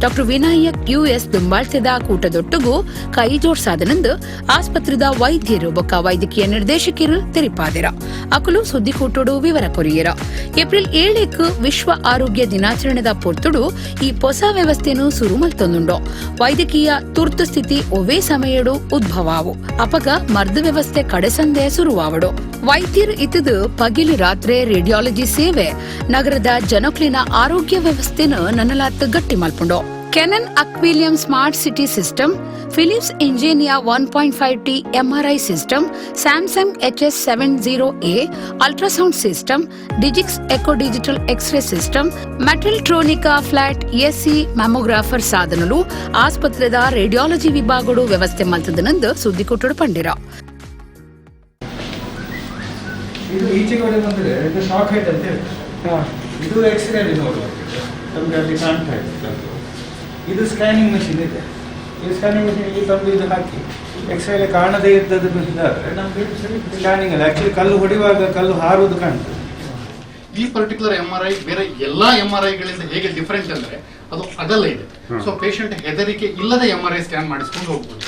doctor Vinayak US ದುಂಬಾಳ್ತೆದ ಕೂಟದೊಟ್ಟುಗು ಕೈ ಜೋಡ್ಸಾದನಂದು ಆಸ್ಪತ್ರೆದ ವೈದ್ಯರು ಬೊಕ್ಕ ವೈದ್ಯಕೀಯ ನಿರ್ದೇಶಕರು ತೆರಿಪಾದಿರ. ಅಕುಲು ಸುದ್ದಿಕೂಟೋಡು ವಿವರ ಕೊರಿಯರ. ಏಪ್ರಿಲ್ 7ಕ್ಕೆ ವಿಶ್ವ ಆರೋಗ್ಯ ದಿನಾಚರಣೆದ ಪೊರ್ತುಡು ಈ ಹೊಸ ವ್ಯವಸ್ಥೆಯನ್ನು ಸುರು ಮಲ್ತೊಂದುಂಡು. ವೈದ್ಯಕೀಯ ತುರ್ತು ಸ್ಥಿತಿ ಒವೇ ಸಮಯಡು ಉದ್ಭವಾವು ಅಪಗ ಮರ್ದು ವ್ಯವಸ್ಥೆ ಕಡೆಸಂದೆ ಸುರುವಾವಡು. ವೈದ್ಯರು ಇತ್ತದು ಪಗಿಲು ರಾತ್ರಿ ರೇಡಿಯಾಲಜಿ ಸೇವೆ ನಗರದ ಜನಕ್ಲಿನ ಆರೋಗ್ಯ ವ್ಯವಸ್ಥೆನ ನನ್ನಲಾತ್ ಗಟ್ಟಿ ಮಲ್ಪುಂಡು. Canon Aquilium smart city system, Philips Ingenia 1.5T MRI system, Samsung HS70A ultrasound system, Digix Echo digital X-ray system, Metaltronica flat SC mammographer ಸಾಧನಲು ಆಸ್ಪತ್ರೆದ radiology ವಿಭಾಗಡು ವ್ಯವಸ್ಥೆ ಮಲ್ತದನಂದು ಸುದ್ದಿ ಕೊಟ್ಟಡು ಪಂಡಿರ. ಇದು ಈಚೆಗೆ ಬಂದರೆ ಇದು ಶಾಕ್ ಹೈಟ್ ಅಂತ ಹೇಳಿ, ಇದು ಎಕ್ಸ್ರೇ ಅಲ್ಲಿ ನೋಡುವ ನಮಗೆ ಅಲ್ಲಿ ಕಾಣ್ತಾ ಇದೆ. ಇದು ಸ್ಕ್ಯಾನಿಂಗ್ ಮೆಷಿನ್ ಇದೆ. ಈ ಸ್ಕ್ಯಾನಿಂಗ್ ಮೆಷಿನ್ ಈ ತಂದು ಇದು ಹಾಕಿ ಎಕ್ಸ್ರೇಲಿ ಕಾಣದೇ ಇದ್ದದ್ದು ಇದಾದರೆ ನಮಗೆ ಸ್ಕ್ಯಾನಿಂಗ್ ಅಲ್ಲಿ ಆ್ಯಕ್ಚುಲಿ ಕಲ್ಲು ಹೊಡೆಯುವಾಗ ಕಲ್ಲು ಹಾರುವುದು ಕಾಣ್ತದೆ. ಈ ಪರ್ಟಿಕ್ಯುಲರ್ MRI ಬೇರೆ ಎಲ್ಲಾ MRIಗಳಿಂದ ಹೇಗೆ ಡಿಫರೆಂಟ್ ಅಂದ್ರೆ ಅದು ಅಗಲ ಇದೆ. ಸೊ ಪೇಷಂಟ್ ಹೆದರಿಕೆ ಇಲ್ಲದೆ MRI scan ಮಾಡಿಸ್ಕೊಂಡು ಹೋಗ್ಬೋದು.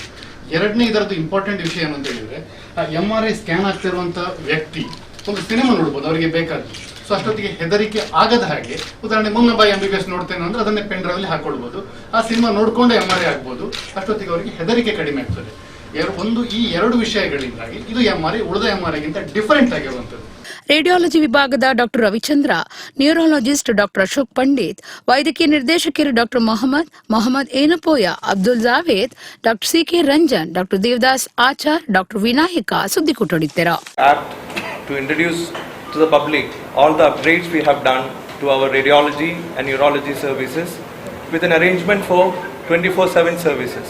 ಎರಡನೇ ಇದರದ್ದು ಇಂಪಾರ್ಟೆಂಟ್ ವಿಷಯ ಏನು ಅಂತ ಹೇಳಿದ್ರೆ, ಆ MRI scan ಆಗ್ತಿರುವಂತ ವ್ಯಕ್ತಿ ಒಂದು ಸಿನಿಮಾ ನೋಡ್ಬೋದು ಅವರಿಗೆ ಬೇಕಾದ್ದು. ಸೊ ಅಷ್ಟೊತ್ತಿಗೆ ಹೆದರಿಕೆ ಆಗದ ಹಾಗೆ, ಉದಾಹರಣೆ ಮುನ್ನಬಾಯಿ MBBS ನೋಡ್ತೇನೆ ಅಂದ್ರೆ ಅದನ್ನೇ ಪೆನ್ ಡ್ರೈವ್ ಅಲ್ಲಿ ಹಾಕೊಳ್ಬೋದು, ಆ ಸಿನಿಮಾ ನೋಡ್ಕೊಂಡು MRI ಆಗ್ಬೋದು. ಅಷ್ಟೊತ್ತಿಗೆ ಅವರಿಗೆ ಹೆದರಿಕೆ ಕಡಿಮೆ ಆಗ್ತದೆ. ಒಂದು ಈ ಎರಡು ವಿಷಯಗಳಿಂದಾಗಿ ಇದು MRI ಉಳಿದ MRIಗಿಂತ ಡಿಫರೆಂಟ್ ಆಗಿರುವಂತದ್ದು. ರೇಡಿಯಾಲಜಿ ವಿಭಾಗದ doctor Ravichandra, neurologist doctor Ashok Pandit, ವೈದ್ಯಕೀಯ ನಿರ್ದೇಶಕರು doctor Mohammed, Mohammed Yenepoya, Abdul Javed, doctor CK Ranjan, doctor Devadas Achar, doctor Vinayaka ಸುದ್ದಿ ಕೊಟ್ಟೊಡಿತ್ತರ. To introduce to the public all the upgrades we have done to our radiology and urology services with an arrangement for 24/7 services.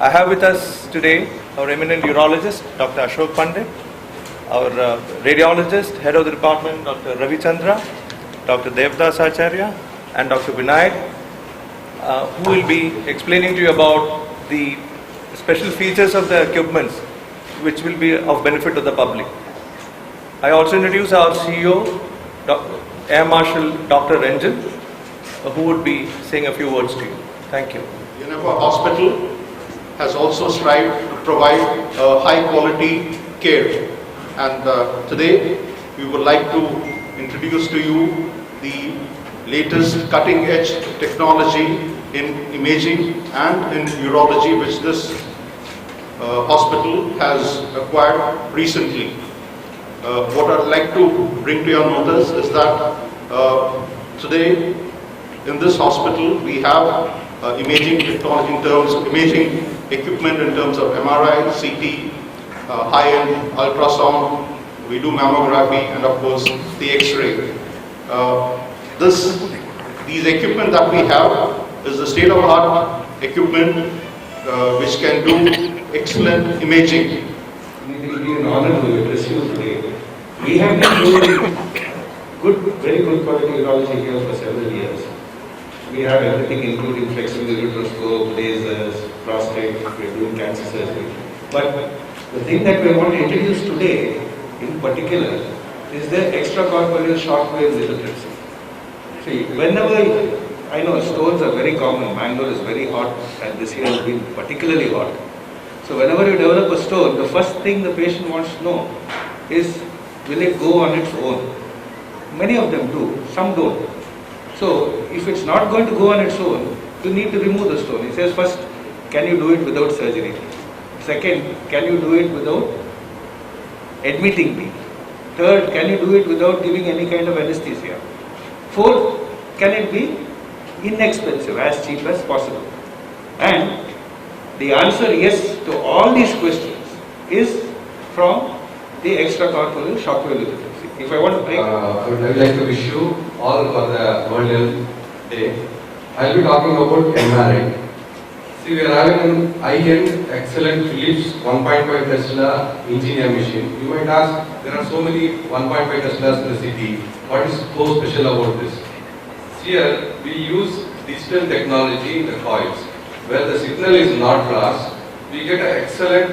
I have with us today our eminent urologist Dr. Ashok Pandit, our radiologist, head of the department Dr. Ravi Chandra, Dr. Devdas Acharya and Dr. Vinayak, who will be explaining to you about the special features of the equipments which will be of benefit to the public. I also introduce our CEO, Air Marshal Dr. Ranjan, who would be saying a few words to you. Thank you. Yenepoya Hospital has also strived to provide high quality care, and today we would like to introduce to you the latest cutting edge technology in imaging and in urology which this hospital has acquired recently. What I'd like to bring to your notice is that today in this hospital we have imaging technology in terms of imaging equipment in terms of MRI, CT, high-end ultrasound, we do mammography and of course the X-ray. These equipment that we have is the state-of-the-art equipment which can do excellent imaging. It will be an honor to address you today. We have been doing good, very good quality urology here for several years. We have everything including flexible ureteroscope, lasers, prostate, we are doing cancer surgery. But the thing that we want to introduce today in particular is the extracorporeal shockwave lithotripsy. See, whenever, I know stones are very common, Mangalore is very hot and this year has been particularly hot. So whenever you develop a stone, the first thing the patient wants to know is, will it go on its own? Many of them do, some don't. So if it's not going to go on its own, you need to remove the stone. He says first, can you do it without surgery? Second, can you do it without admitting me? Third, can you do it without giving any kind of anesthesia? Fourth, can it be inexpensive, as cheap as possible? And the answer yes to all these questions is from the extracorporeal shockwave lithotripsy. If I want to break. I would like to wish you all for the World Health Day. I'll be talking about MRI. See, we are having an high-end, excellent Philips 1.5 Tesla engineer machine. You might ask, there are so many 1.5 Teslas in the city. What is so special about this? Here, we use digital technology in the coils, where the signal is not lost. We get an excellent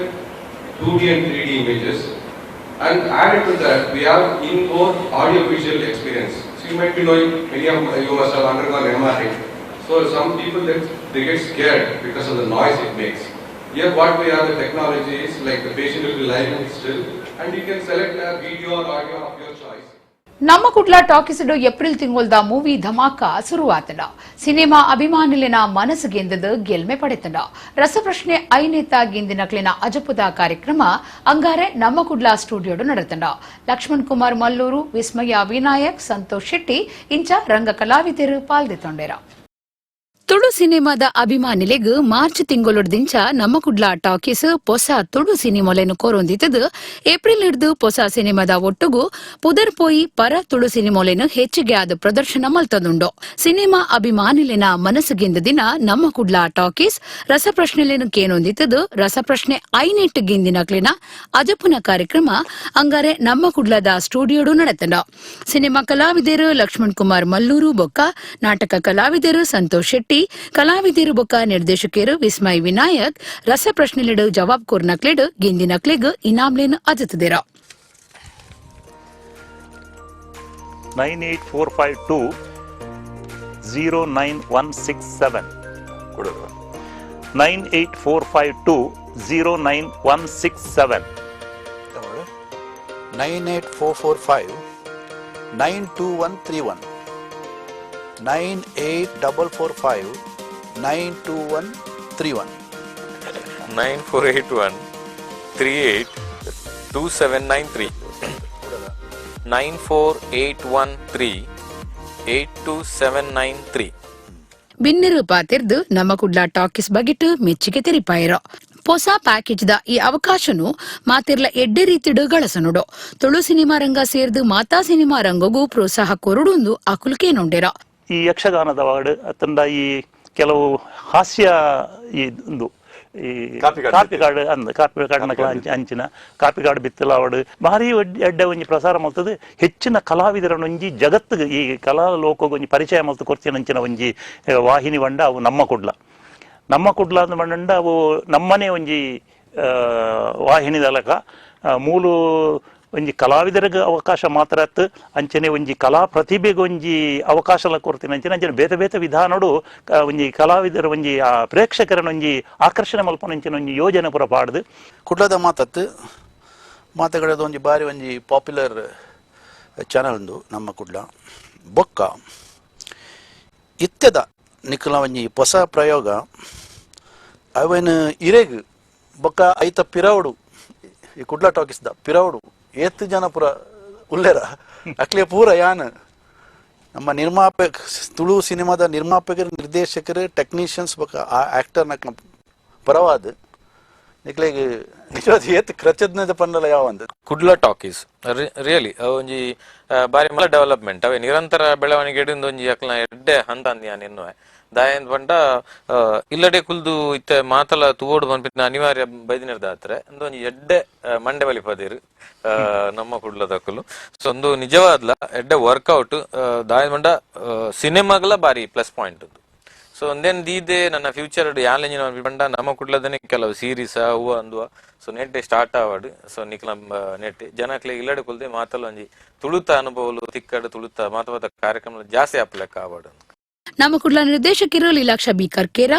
2D and 3D images. And added to that, we have inboard audio-visual experience. So you might be knowing, many of you must have undergone MRI. So some people, they get scared because of the noise it makes. Here what we have, the technology is like the patient will be lying still and you can select a video or audio of your choice. ನಮ್ಮ ಕುಡ್ಲ ಟಾಕೀಸ್ಡ್ ಏಪ್ರಿಲ್ ತಿಂಗೊಲ್ದ ಮೂವಿ ಧಮಾಕ ಶುರುವಾತಂಡ. ಸಿನಿಮಾ ಅಭಿಮಾನಿಲಿನ ಮನಸ್ಸುಗೆಂದದು ಗೆಲ್ಮೆ ಪಡೆತಂಡ. ರಸಪ್ರಶ್ನೆ ಐನೇತ ಗಿಂದಿನಕ್ಲಿನ ಅಜಪುದ ಕಾರ್ಯಕ್ರಮ ಅಂಗಾರೆ ನಮ್ಮ ಕುಡ್ಲ ಸ್ಟುಡಿಯೋಡು ನಡೆತಂಡ. ಲಕ್ಷ್ಮಣ್ ಕುಮಾರ್ ಮಲ್ಲೂರು, ವಿಸ್ಮಯ ವಿನಾಯಕ್, ಸಂತೋಷ್ ಶೆಟ್ಟಿ ಇಂಚ ರಂಗ ಕಲಾವಿದರು ಪಾಲ್ದೆತೊಂಡೆರ. ತುಳು ಸಿನಿಮಾದ ಅಭಿಮಾನಿಲೆಗ್ ಮಾರ್ಚ್ ತಿಂಗೊಲುಡ್ದಿಂಚ ನಮ್ಮ ಕುಡ್ಲ ಟಾಕೀಸ್ ಪೊಸ ತುಳು ಸಿನಿಮೊಲೆನ್ ಕೋರೊಂದಿತ್ತದು ಏಪ್ರಿಲ್ ಹಿಡ್ದು ಪೊಸ ಸಿನಿಮಾದ ಒಟ್ಟುಗು ಪುದರ್ ಪೋಯಿ ಪರ ತುಳು ಸಿನಿಮೊಲೆನ್ ಹೆಚ್ಚಿಗೆ ಆದ ಪ್ರದರ್ಶನ ಮಲ್ತದುಂಡು. ಸಿನಿಮಾ ಅಭಿಮಾನಿಲೆನ ಮನಸ್ಸುಗೆಂದ ದಿನ ನಮ್ಮ ಕುಡ್ಲ ಟಾಕೀಸ್ ರಸಪ್ರಶ್ನೆಲೆನ್ ಕೇನೊಂದಿತ್ತದು ರಸಪ್ರಶ್ನೆ ಐನೆಟ್ ಗಿಂದಿನಕ್ಲಿನ ಅಜಪುನ ಕಾರ್ಯಕ್ರಮ ಅಂಗಾರೆ ನಮ್ಮ ಕುಡ್ಲದ ಸ್ಟುಡಿಯೋಡು ನಡೆತಂಡ. ಸಿನಿಮಾ ಕಲಾವಿದರು ಲಕ್ಷ್ಮಣ್ ಕುಮಾರ್ ಮಲ್ಲೂರು ಬೊಕ್ಕ, ನಾಟಕ ಕಲಾವಿದರು ಸಂತೋಷ್ ಶೆಟ್ಟಿ, ಕಲಾವಿದರು ಬೊಕ್ಕ ನಿರ್ದೇಶಕರು ವಿಸ್ಮಯ್ ವಿನಾಯಕ್ ರಸಪ್ರಶ್ನೆಲೆಡು ಜವಾಬ್ ಕೋರ್ನಕ್ಲೆಡು ಗಿಂದಿನಕ್ಲೆಗ್ ಇನಾಮ್ಲೇನ್ ಅಜತದಿರ. 9845209167 ಕೊಡೋದು. 9845209167. 9844592131, 9844592131. 9481382793, 9481382793. ಬಿನ್ನಿರು ಪಾತಿರ್ದು ನಮ್ಮ ಕುಡ್ಲ ಟಾಕೀಸ್ ಬಗಿಟ್ಟು ಮೆಚ್ಚಿಗೆ ತೆರಿಪಾಯಿರೋ. ಪೊಸ ಪ್ಯಾಕೇಜ್ ದ ಈ ಅವಕಾಶನು ಮಾತಿರ್ಲ ಎಡ್ಡೆ ರೀತಿಡು ಗಳಸನುಡು. ತುಳು ಸಿನಿಮಾ ರಂಗ ಸೇರ್ದು ಮಾತಾ ಸಿನಿಮಾ ರಂಗಗೂ ಪ್ರೋತ್ಸಾಹ ಕೊರಡುಂದು ಅಕುಲ್ಕೇನುಂಡಿರ. ಈ ಯಕ್ಷಗಾನದ ವಾರ್ಡ್ ಅತ್ತಂಡ ಈ ಕೆಲವು ಹಾಸ್ಯ ಈ ಒಂದು ಈ ಕಾಪಿಕಾಡು ಅಂದ ಕಾಪಿಕಾಡಿನ ಅಂಚಿನ ಕಾಪಿಕಾಡು ಬಿತ್ತಲಾವಡು ಭಾರಿ ಎಡ್ಡೆ ಒಂಜಿ ಪ್ರಸಾರ ಮಲ್ತದೆ. ಹೆಚ್ಚಿನ ಕಲಾವಿದರನ್ನೊಂಜಿ ಜಗತ್ತಿಗೆ ಈ ಕಲಾ ಲೋಕಗ್ ಒಂಜಿ ಪರಿಚಯ ಮಲ್ತು ಕೊರ್ತಿನ ಒಂಜಿ ವಾಹಿನಿ ಬಂಡ ಅವು ನಮ್ಮ ಕುಡ್ಲ. ನಮ್ಮ ಕುಡ್ಲ ಅಂದ್ ಬಂಡ ಅವು ನಮ್ಮನೆ ಒಂಜಿ ವಾಹಿನಿದಲಕ ಮೂಲು ಒಂಜಿ ಕಲಾವಿದರಿಗೆ ಅವಕಾಶ ಮಾತ್ರ ಅತ್ತು ಅಂಚನೆ ಒಂಜಿ ಕಲಾ ಪ್ರತಿಭೆಗೆ ಒಂಜಿ ಅವಕಾಶ ಕೊಡ್ತೀನಿ ಅಂಚನೆ ಅಂಚನೆ ಬೇತೆ ಬೇತೆ ವಿಧಾನಡು ಒಂಜಿ ಕಲಾವಿದರ ಒಂಜಿ ಆ ಪ್ರೇಕ್ಷಕರನ್ನ ಒಂಜಿ ಆಕರ್ಷಣೆ ಮಲ್ಪನ ಅಂಚಿನ ಒಂಜಿ ಯೋಜನೆ ಪೂರ ಪಾಡ್ದು. ಕುಡ್ಲದ ಮಾತತ್ತು ಮಾತುಗಳದ ಒಂಜಿ ಬಾರಿ ಒಂಜಿ ಪಾಪ್ಯುಲರ್ ಚಾನಲ್ ಉಂದು ನಮ್ಮ ಕುಡ್ಲ. ಬೊಕ್ಕ ಇತ್ತೆದ ನಿಕಲ ಒಂಜಿ ಹೊಸ ಪ್ರಯೋಗ ಅವೇನು ಇರೆಗ್ ಬೊಕ್ಕ ಐತ ಪಿರವಡು ಈ ಕುಡ್ಲ ಟಾಕೀಸ್ದ ಪಿರವಡು ಏತ್ ಜನ ಪೂರ ಉಲ್ಲೇರ ಅಕ್ಲೆ ಪೂರ ಯಾನ್ ನಮ್ಮ ನಿರ್ಮಾಪಕ ತುಳು ಸಿನಿಮಾದ ನಿರ್ಮಾಪಕರು, ನಿರ್ದೇಶಕರು, ಟೆಕ್ನಿಷಿಯನ್ಸ್ ಬೊಕ್ಕ ಆ ಆಕ್ಟರ್ ನಕ್ಲ ಪರವಾದ ನಿಕ್ಲೆಗ್ ನಿಜವಾದ ಏತ್ ಕೃತಜ್ಞತೆ ಪನ್ನಲ ಯಾವ ಅಂದ್. ಕುಡ್ಲ ಟಾಕೀಸ್ ರಿಯಲಿ ಒಂಜಿ ಬಾರಿ ಮಲ್ಲ ಡೆವಲಪ್ಮೆಂಟ್ ಅವೇ ನಿರಂತರ ಬೆಳವಣಿಗೆ ಒಂಜಿ ಅಕ್ಲ ಎಡ್ಡೆ ಹಂತ ಅಂದ್ ಯಾನ್ ಎನ್ನುವೆ. ದಾಯಂದ್ ಪಂಡ ಇಲ್ಲಡೆ ಕುಲ್ದು ಇತ್ತೆ ಮಾತಲ ತೂವೋಡು ಪನ್ಪಿನ ಅನಿವಾರ್ಯ ಬೈದಿನರ್ದಾತ್ರೆ ಒಂಜಿ ಎಡ್ಡೆ ಮಂಡೆ ಬಲಿಪದಿರು ನಮ್ಮ ಕುಡ್ಲದಕುಲು. ಸೊ ಒಂದು ನಿಜವಾದ್ಲ ಎಡ್ಡೆ ವರ್ಕೌಟ್ ದಾಯಂದ್ ಪಂಡ ಸಿನಿಮಾಗ್ಲ ಬಾರಿ ಪ್ಲಸ್ ಪಾಯಿಂಟ್ ಉಂದು. ಸೊ ಒಂದೇನ್ ದೀದೆ ನನ್ನ ಫ್ಯೂಚರ್ ಯಾಲೆಂಜಿನ ಪಂಡ ನಮ್ಮ ಕುಡ್ಲದನೆ ಕೆಲವು ಸೀರೀಸ್ ಹೂವ ಅಂದುವ ಸೊ ನೆಟ್ಟೆ ಸ್ಟಾರ್ಟ್ ಆವಾಡು. ಸೊ ನಿಕ್ಲ ನೆಟ್ಟೆ ಜನಕ್ಲೆ ಇಲ್ಲಡೆ ಕುಲ್ದೆ ಮಾತಲ ಒಂಜಿ ತುಳುತ ಅನುಭವಲು ತಿಕ್ಕಡು ತುಳುತ ಮಾತ ಕಾರ್ಯಕ್ರಮ ಜಾಸ್ತಿ ಆಪಲೆಕ್ಕ ಆವಾಡು. ನಮ್ಮ ಕುಡ್ಲ ನಿರ್ದೇಶಕರು ಲೀಲಾಕ್ಷ ಬಿ ಕರ್ಕೇರ,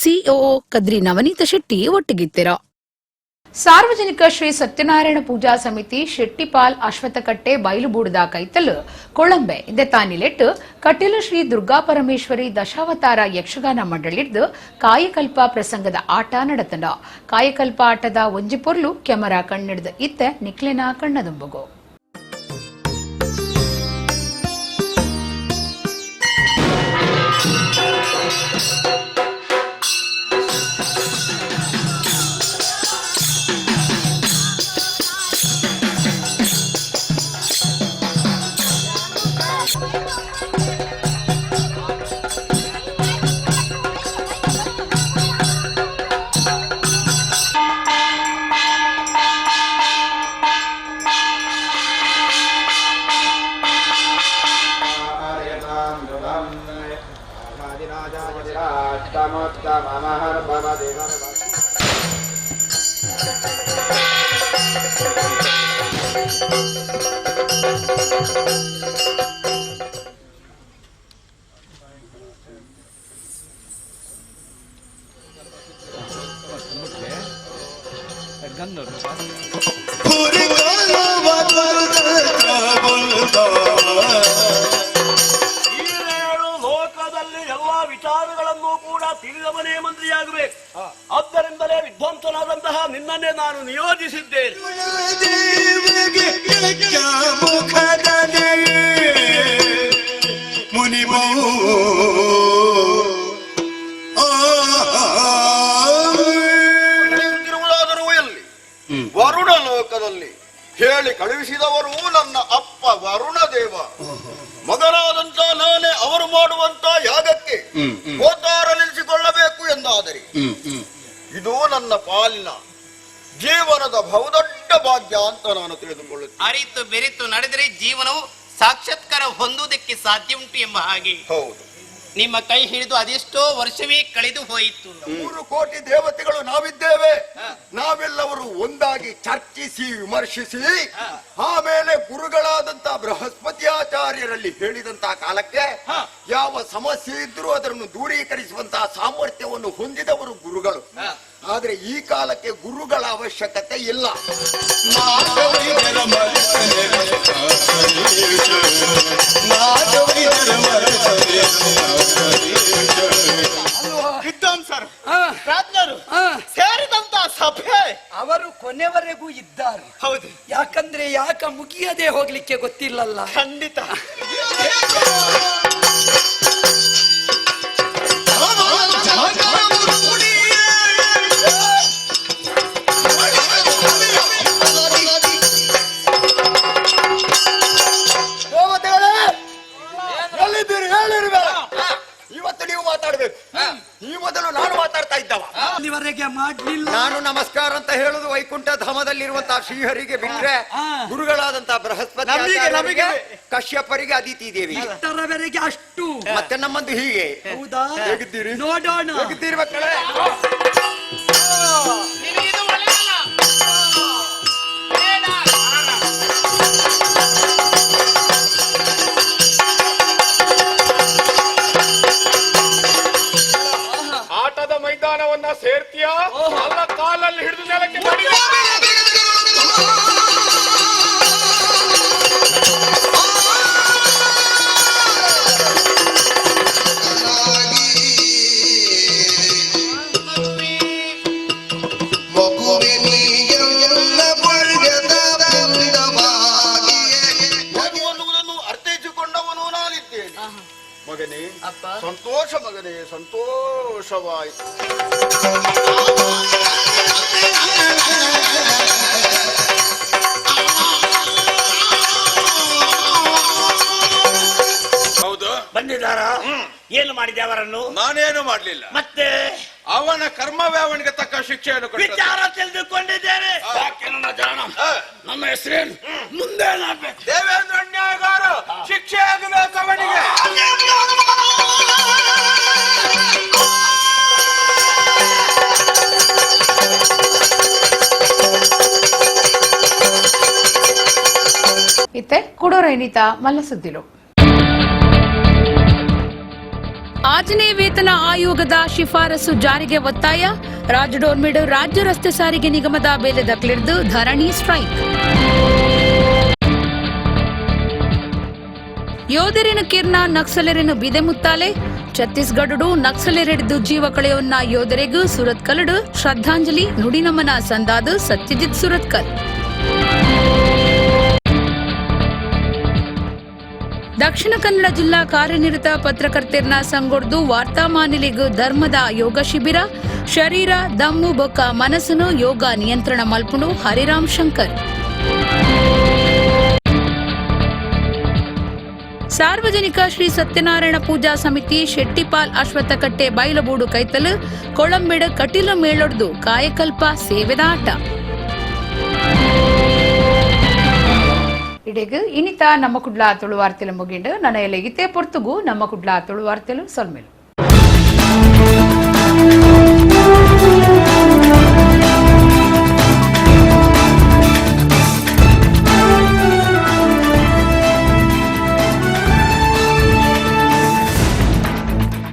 ಸಿಒಒ ಕದ್ರಿ ನವನೀತ ಶೆಟ್ಟಿ ಒಟ್ಟಿಗಿತ್ತಿರ. ಸಾರ್ವಜನಿಕ ಶ್ರೀ ಸತ್ಯನಾರಾಯಣ ಪೂಜಾ ಸಮಿತಿ ಶೆಟ್ಟಿಪಾಲ್ ಅಶ್ವತ್ಥಕಟ್ಟೆ ಬೈಲುಬೂಡದ ಕೈತಲ್ ಕೊಳಂಬೆ ಇಂದೆ ತಾನಿಲೆಟ್ಟು ಕಟೀಲು ಶ್ರೀ ದುರ್ಗಾ ಪರಮೇಶ್ವರಿ ದಶಾವತಾರ ಯಕ್ಷಗಾನ ಮಂಡಳಿಡ್ದು ಕಾಯಕಲ್ಪ ಪ್ರಸಂಗದ ಆಟ ನಡತಂಡ. ಕಾಯಕಲ್ಪ ಆಟದ ಒಂಜಿ ಪೊರ್ಲು ಕೆಮರಾ ಕಣ್ಣಿಡ್ದ ಇತ್ತೆ ನಿಕ್ಲೆನ ಕಣ್ಣದುಂಬಗು. ಲೋಕದಲ್ಲಿ ಎಲ್ಲಾ ವಿಚಾರಗಳನ್ನು ಕೂಡ ತಿಳಿದವನೇ ಮಂತ್ರಿಯಾಗಬೇಕು. ಆದ್ದರಿಂದಲೇ ವಿದ್ವಾಂಸನಾದಂತಹ ನಿನ್ನನ್ನೇ ನಾನು ನಿಯೋಜಿಸಿದ್ದೇನೆ. ಇರುವುದಾದರೂ ಎಲ್ಲಿ? ವರುಣ ಲೋಕದಲ್ಲಿ ಹೇಳಿ ಕಳುಹಿಸಿದವರು ನನ್ನ ಅಪ್ಪ ವರುಣ ದೇವ. ಮಗನಾದಂತ ನಾನೇ ಅವರು ಮಾಡುವಂತ ಯಾಗಕ್ಕೆ ಗೋತಾರ ನಿಲ್ಲಿಸಿಕೊಳ್ಳಬೇಕು ಎಂದಾದರೆ ಇದು ನನ್ನ ಪಾಲಿನ ಜೀವನದ ಬಹುದೊಡ್ಡ ಭಾಗ್ಯ ಅಂತ ನಾನು ತಿಳಿದುಕೊಳ್ಳುತ್ತೇನೆ. ಅರಿತು ಬೆರಿತು ನಡೆದರೆ ಜೀವನವು ಸಾಕ್ಷಾತ್ಕಾರ ಹೊಂದುವುದಕ್ಕೆ ಸಾಧ್ಯ ಉಂಟು ಎಂಬ ಹಾಗೆ. ಹೌದು. ನಿಮ್ಮ ಕೈ ಹಿಡಿದು ಅದೆಷ್ಟೋ ವರ್ಷವೇ ಕಳೆದು ಹೋಯಿತು. 3 ಕೋಟಿ ದೇವತೆಗಳು ನಾವಿದ್ದೇವೆ. ನಾವೆಲ್ಲವರು ಒಂದಾಗಿ ಚರ್ಚಿಸಿ ವಿಮರ್ಶಿಸಿ ಆಮೇಲೆ ಗುರುಗಳಾದಂತಹ ಬೃಹಸ್ಪತ್ಯಾಚಾರ್ಯರಲ್ಲಿ ಹೇಳಿದಂತಹ ಕಾಲಕ್ಕೆ ಯಾವ ಸಮಸ್ಯೆ ಇದ್ರೂ ಅದನ್ನು ದೂರೀಕರಿಸುವಂತಹ ಸಾಮರ್ಥ್ಯವನ್ನು ಹೊಂದಿದವರು ಗುರುಗಳು. ಆದ್ರೆ ಈ ಕಾಲಕ್ಕೆ ಗುರುಗಳ ಅವಶ್ಯಕತೆ ಇಲ್ಲ. ವಿದ್ವಾಂಸರು ಪ್ರಾಜ್ಞರು ಸೇರಿದಂತ ಸಭೆ ಅವರು ಕೊನೆವರೆಗೂ ಇದ್ದಾರೆ. ಹೌದು. ಯಾಕಂದ್ರೆ ಯಾಕ ಮುಗಿಯದೆ ಹೋಗ್ಲಿಕ್ಕೆ ಗೊತ್ತಿಲ್ಲಲ್ಲ. ಖಂಡಿತ. ಎಲ್ಲಿದ್ದೀರಿ ಹೇಳಿರಿ. ಇವತ್ತು ನೀವು ಮಾತಾಡ್ಬೇಕು. ಈ ಮೊದಲು ನಾನು ಮಾತಾಡ್ತಾ ಇದ್ದವ. ಇಲ್ಲಿವರೆಗೆ ಮಾಡ್ಲಿಲ್ಲ. ನಾನು ನಮಸ್ಕಾರ ಅಂತ ಹೇಳುದು ವೈಕುಂಠ ಧಾಮದಲ್ಲಿರುವಂತಹ ಶ್ರೀಹರಿಗೆ ಬಿಟ್ರೆ ಗುರುಗಳಾದಂತಹ ಬೃಹಸ್ಪತಿ ನಮಗೆ ಕಶ್ಯಪರಿಗೆ ಅದಿತಿ ದೇವಿ ಇಷ್ಟರವರೆಗೆ ಅಷ್ಟು. ಮತ್ತೆ ನಮ್ಮದು ಹೀಗೆ. ಹೌದಾ? ಹೇಗಿದ್ದೀರಿ? ನೋಡೋಣ. ಹೇಗಿದ್ದೀರಿ ಮಕ್ಕಳೇ? ಆಟದ ಮೈದಾನವನ್ನ ಸೇರ್ತೀಯಾ ಅಲ್ಲ ಕಾಲಲ್ಲಿ ಹಿಡಿದು ನೆಲಕ್ಕೆ ಅನ್ನುವುದನ್ನು ಅರ್ಥೈಸಿಕೊಂಡವನು ನಾನಿದ್ದೇನೆ. ಮಗನೇ ಸಂತೋಷ, ಮಗನೇ ಸಂತೋಷವಾಯಿತು. ಹೌದು, ಬಂದಿದ್ದಾರಾ? ಏನು ಮಾಡಿದೆ ಅವರನ್ನು? ನಾನೇನು ಮಾಡ್ಲಿಲ್ಲ. ಮತ್ತೆ ಅವನ ಕರ್ಮವೇ ಅವನಿಗೆ ತಕ್ಕ ಶಿಕ್ಷೆಯನ್ನು ಕೊಟ್ಟದ್ದು. ವಿಚಾರ ತಿಳಿದುಕೊಂಡಿದ್ದೇನೆ. ನನ್ನ ಜಾಣ, ನನ್ನ ಹೆಸರೇನು, ಮುಂದೆ ಏನಾಗ್ಬೇಕು? ದೇವೇಂದ್ರ ಅನ್ಯಾಯಗಾರ, ಶಿಕ್ಷೆ ಆಗಬೇಕು ಅವನಿಗೆ. ಇತ್ತೆ ಕುಡೋರೈನಿತ ಮಲ್ಲಸುದ್ದಿಲು. ಆಜನೇ ವೇತನ ಆಯೋಗದ ಶಿಫಾರಸು ಜಾರಿಗೆ ಒತ್ತಾಯ. ರಾಜಡೋರ್ಮಿಡ್ ರಾಜ್ಯ ರಸ್ತೆ ಸಾರಿಗೆ ನಿಗಮದ ಬೇಲೆ ದಕ್ಲಿಡ್ದು ಧರಣಿ ಸ್ಟ್ರೈಕ್. ಯೋಧರಿನ ಕಿರ್ನ ನಕ್ಸಲರನ್ನು ಬಿದೆ ಮುತ್ತಾಲೆ. ಛತ್ತೀಸ್ಗಢಡು ನಕ್ಸಲರೆಡಿದು ಜೀವ ಕಳೆಯವನ್ನ ಯೋಧರಿಗೂ ಸುರತ್ಕಲ್ಡು ಶ್ರದ್ಧಾಂಜಲಿ. ನುಡಿನಮನ ಸಂದಾದು ಸತ್ಯಜಿತ್ ಸುರತ್ಕಲ್. ದಕ್ಷಿಣ ಕನ್ನಡ ಜಿಲ್ಲಾ ಕಾರ್ಯನಿರತ ಪತ್ರಕರ್ತೆರ್ನ ಸಂಗೊಡ್ದು ವಾರ್ತಾ ಮಾನಿಲಿಗು ಧರ್ಮದ ಯೋಗ ಶಿಬಿರ. ಶರೀರ ದಮ್ಮು ಬೊಕ್ಕ ಮನಸ್ಸನ್ನು ಯೋಗ ನಿಯಂತ್ರಣ ಮಲ್ಪುಣು ಹರಿರಾಮ್ ಶಂಕರ್. ಸಾರ್ವಜನಿಕ ಶ್ರೀ ಸತ್ಯನಾರಾಯಣ ಪೂಜಾ ಸಮಿತಿ ಶೆಟ್ಟಿಪಾಲ್ ಅಶ್ವತ್ಥಕಟ್ಟೆ ಬೈಲಬೂಡು ಕೈತಲು ಕೊಳಂಬೆಡ ಕಟಿಲ ಮೇಳೊಡ್ದು ಕಾಯಕಲ್ಪ ಸೇವೆದಾಟ. ಇಡೆಗ್ ಇನಿತ ನಮ್ಮ ಕುಡ್ಲ ತುಳುವಾರ್ತೆಲು ಮುಗಿಂಡು. ನನ್ನ ಎಲೆ ಇತ್ತೆ ಪೊರ್ತುಗು ನಮ್ಮ ಕುಡ್ಲ ತುಳುವಾರ್ತೆಲು ಸೊಲ್ಮೆಲು. ಧನ್ಯವಾದ.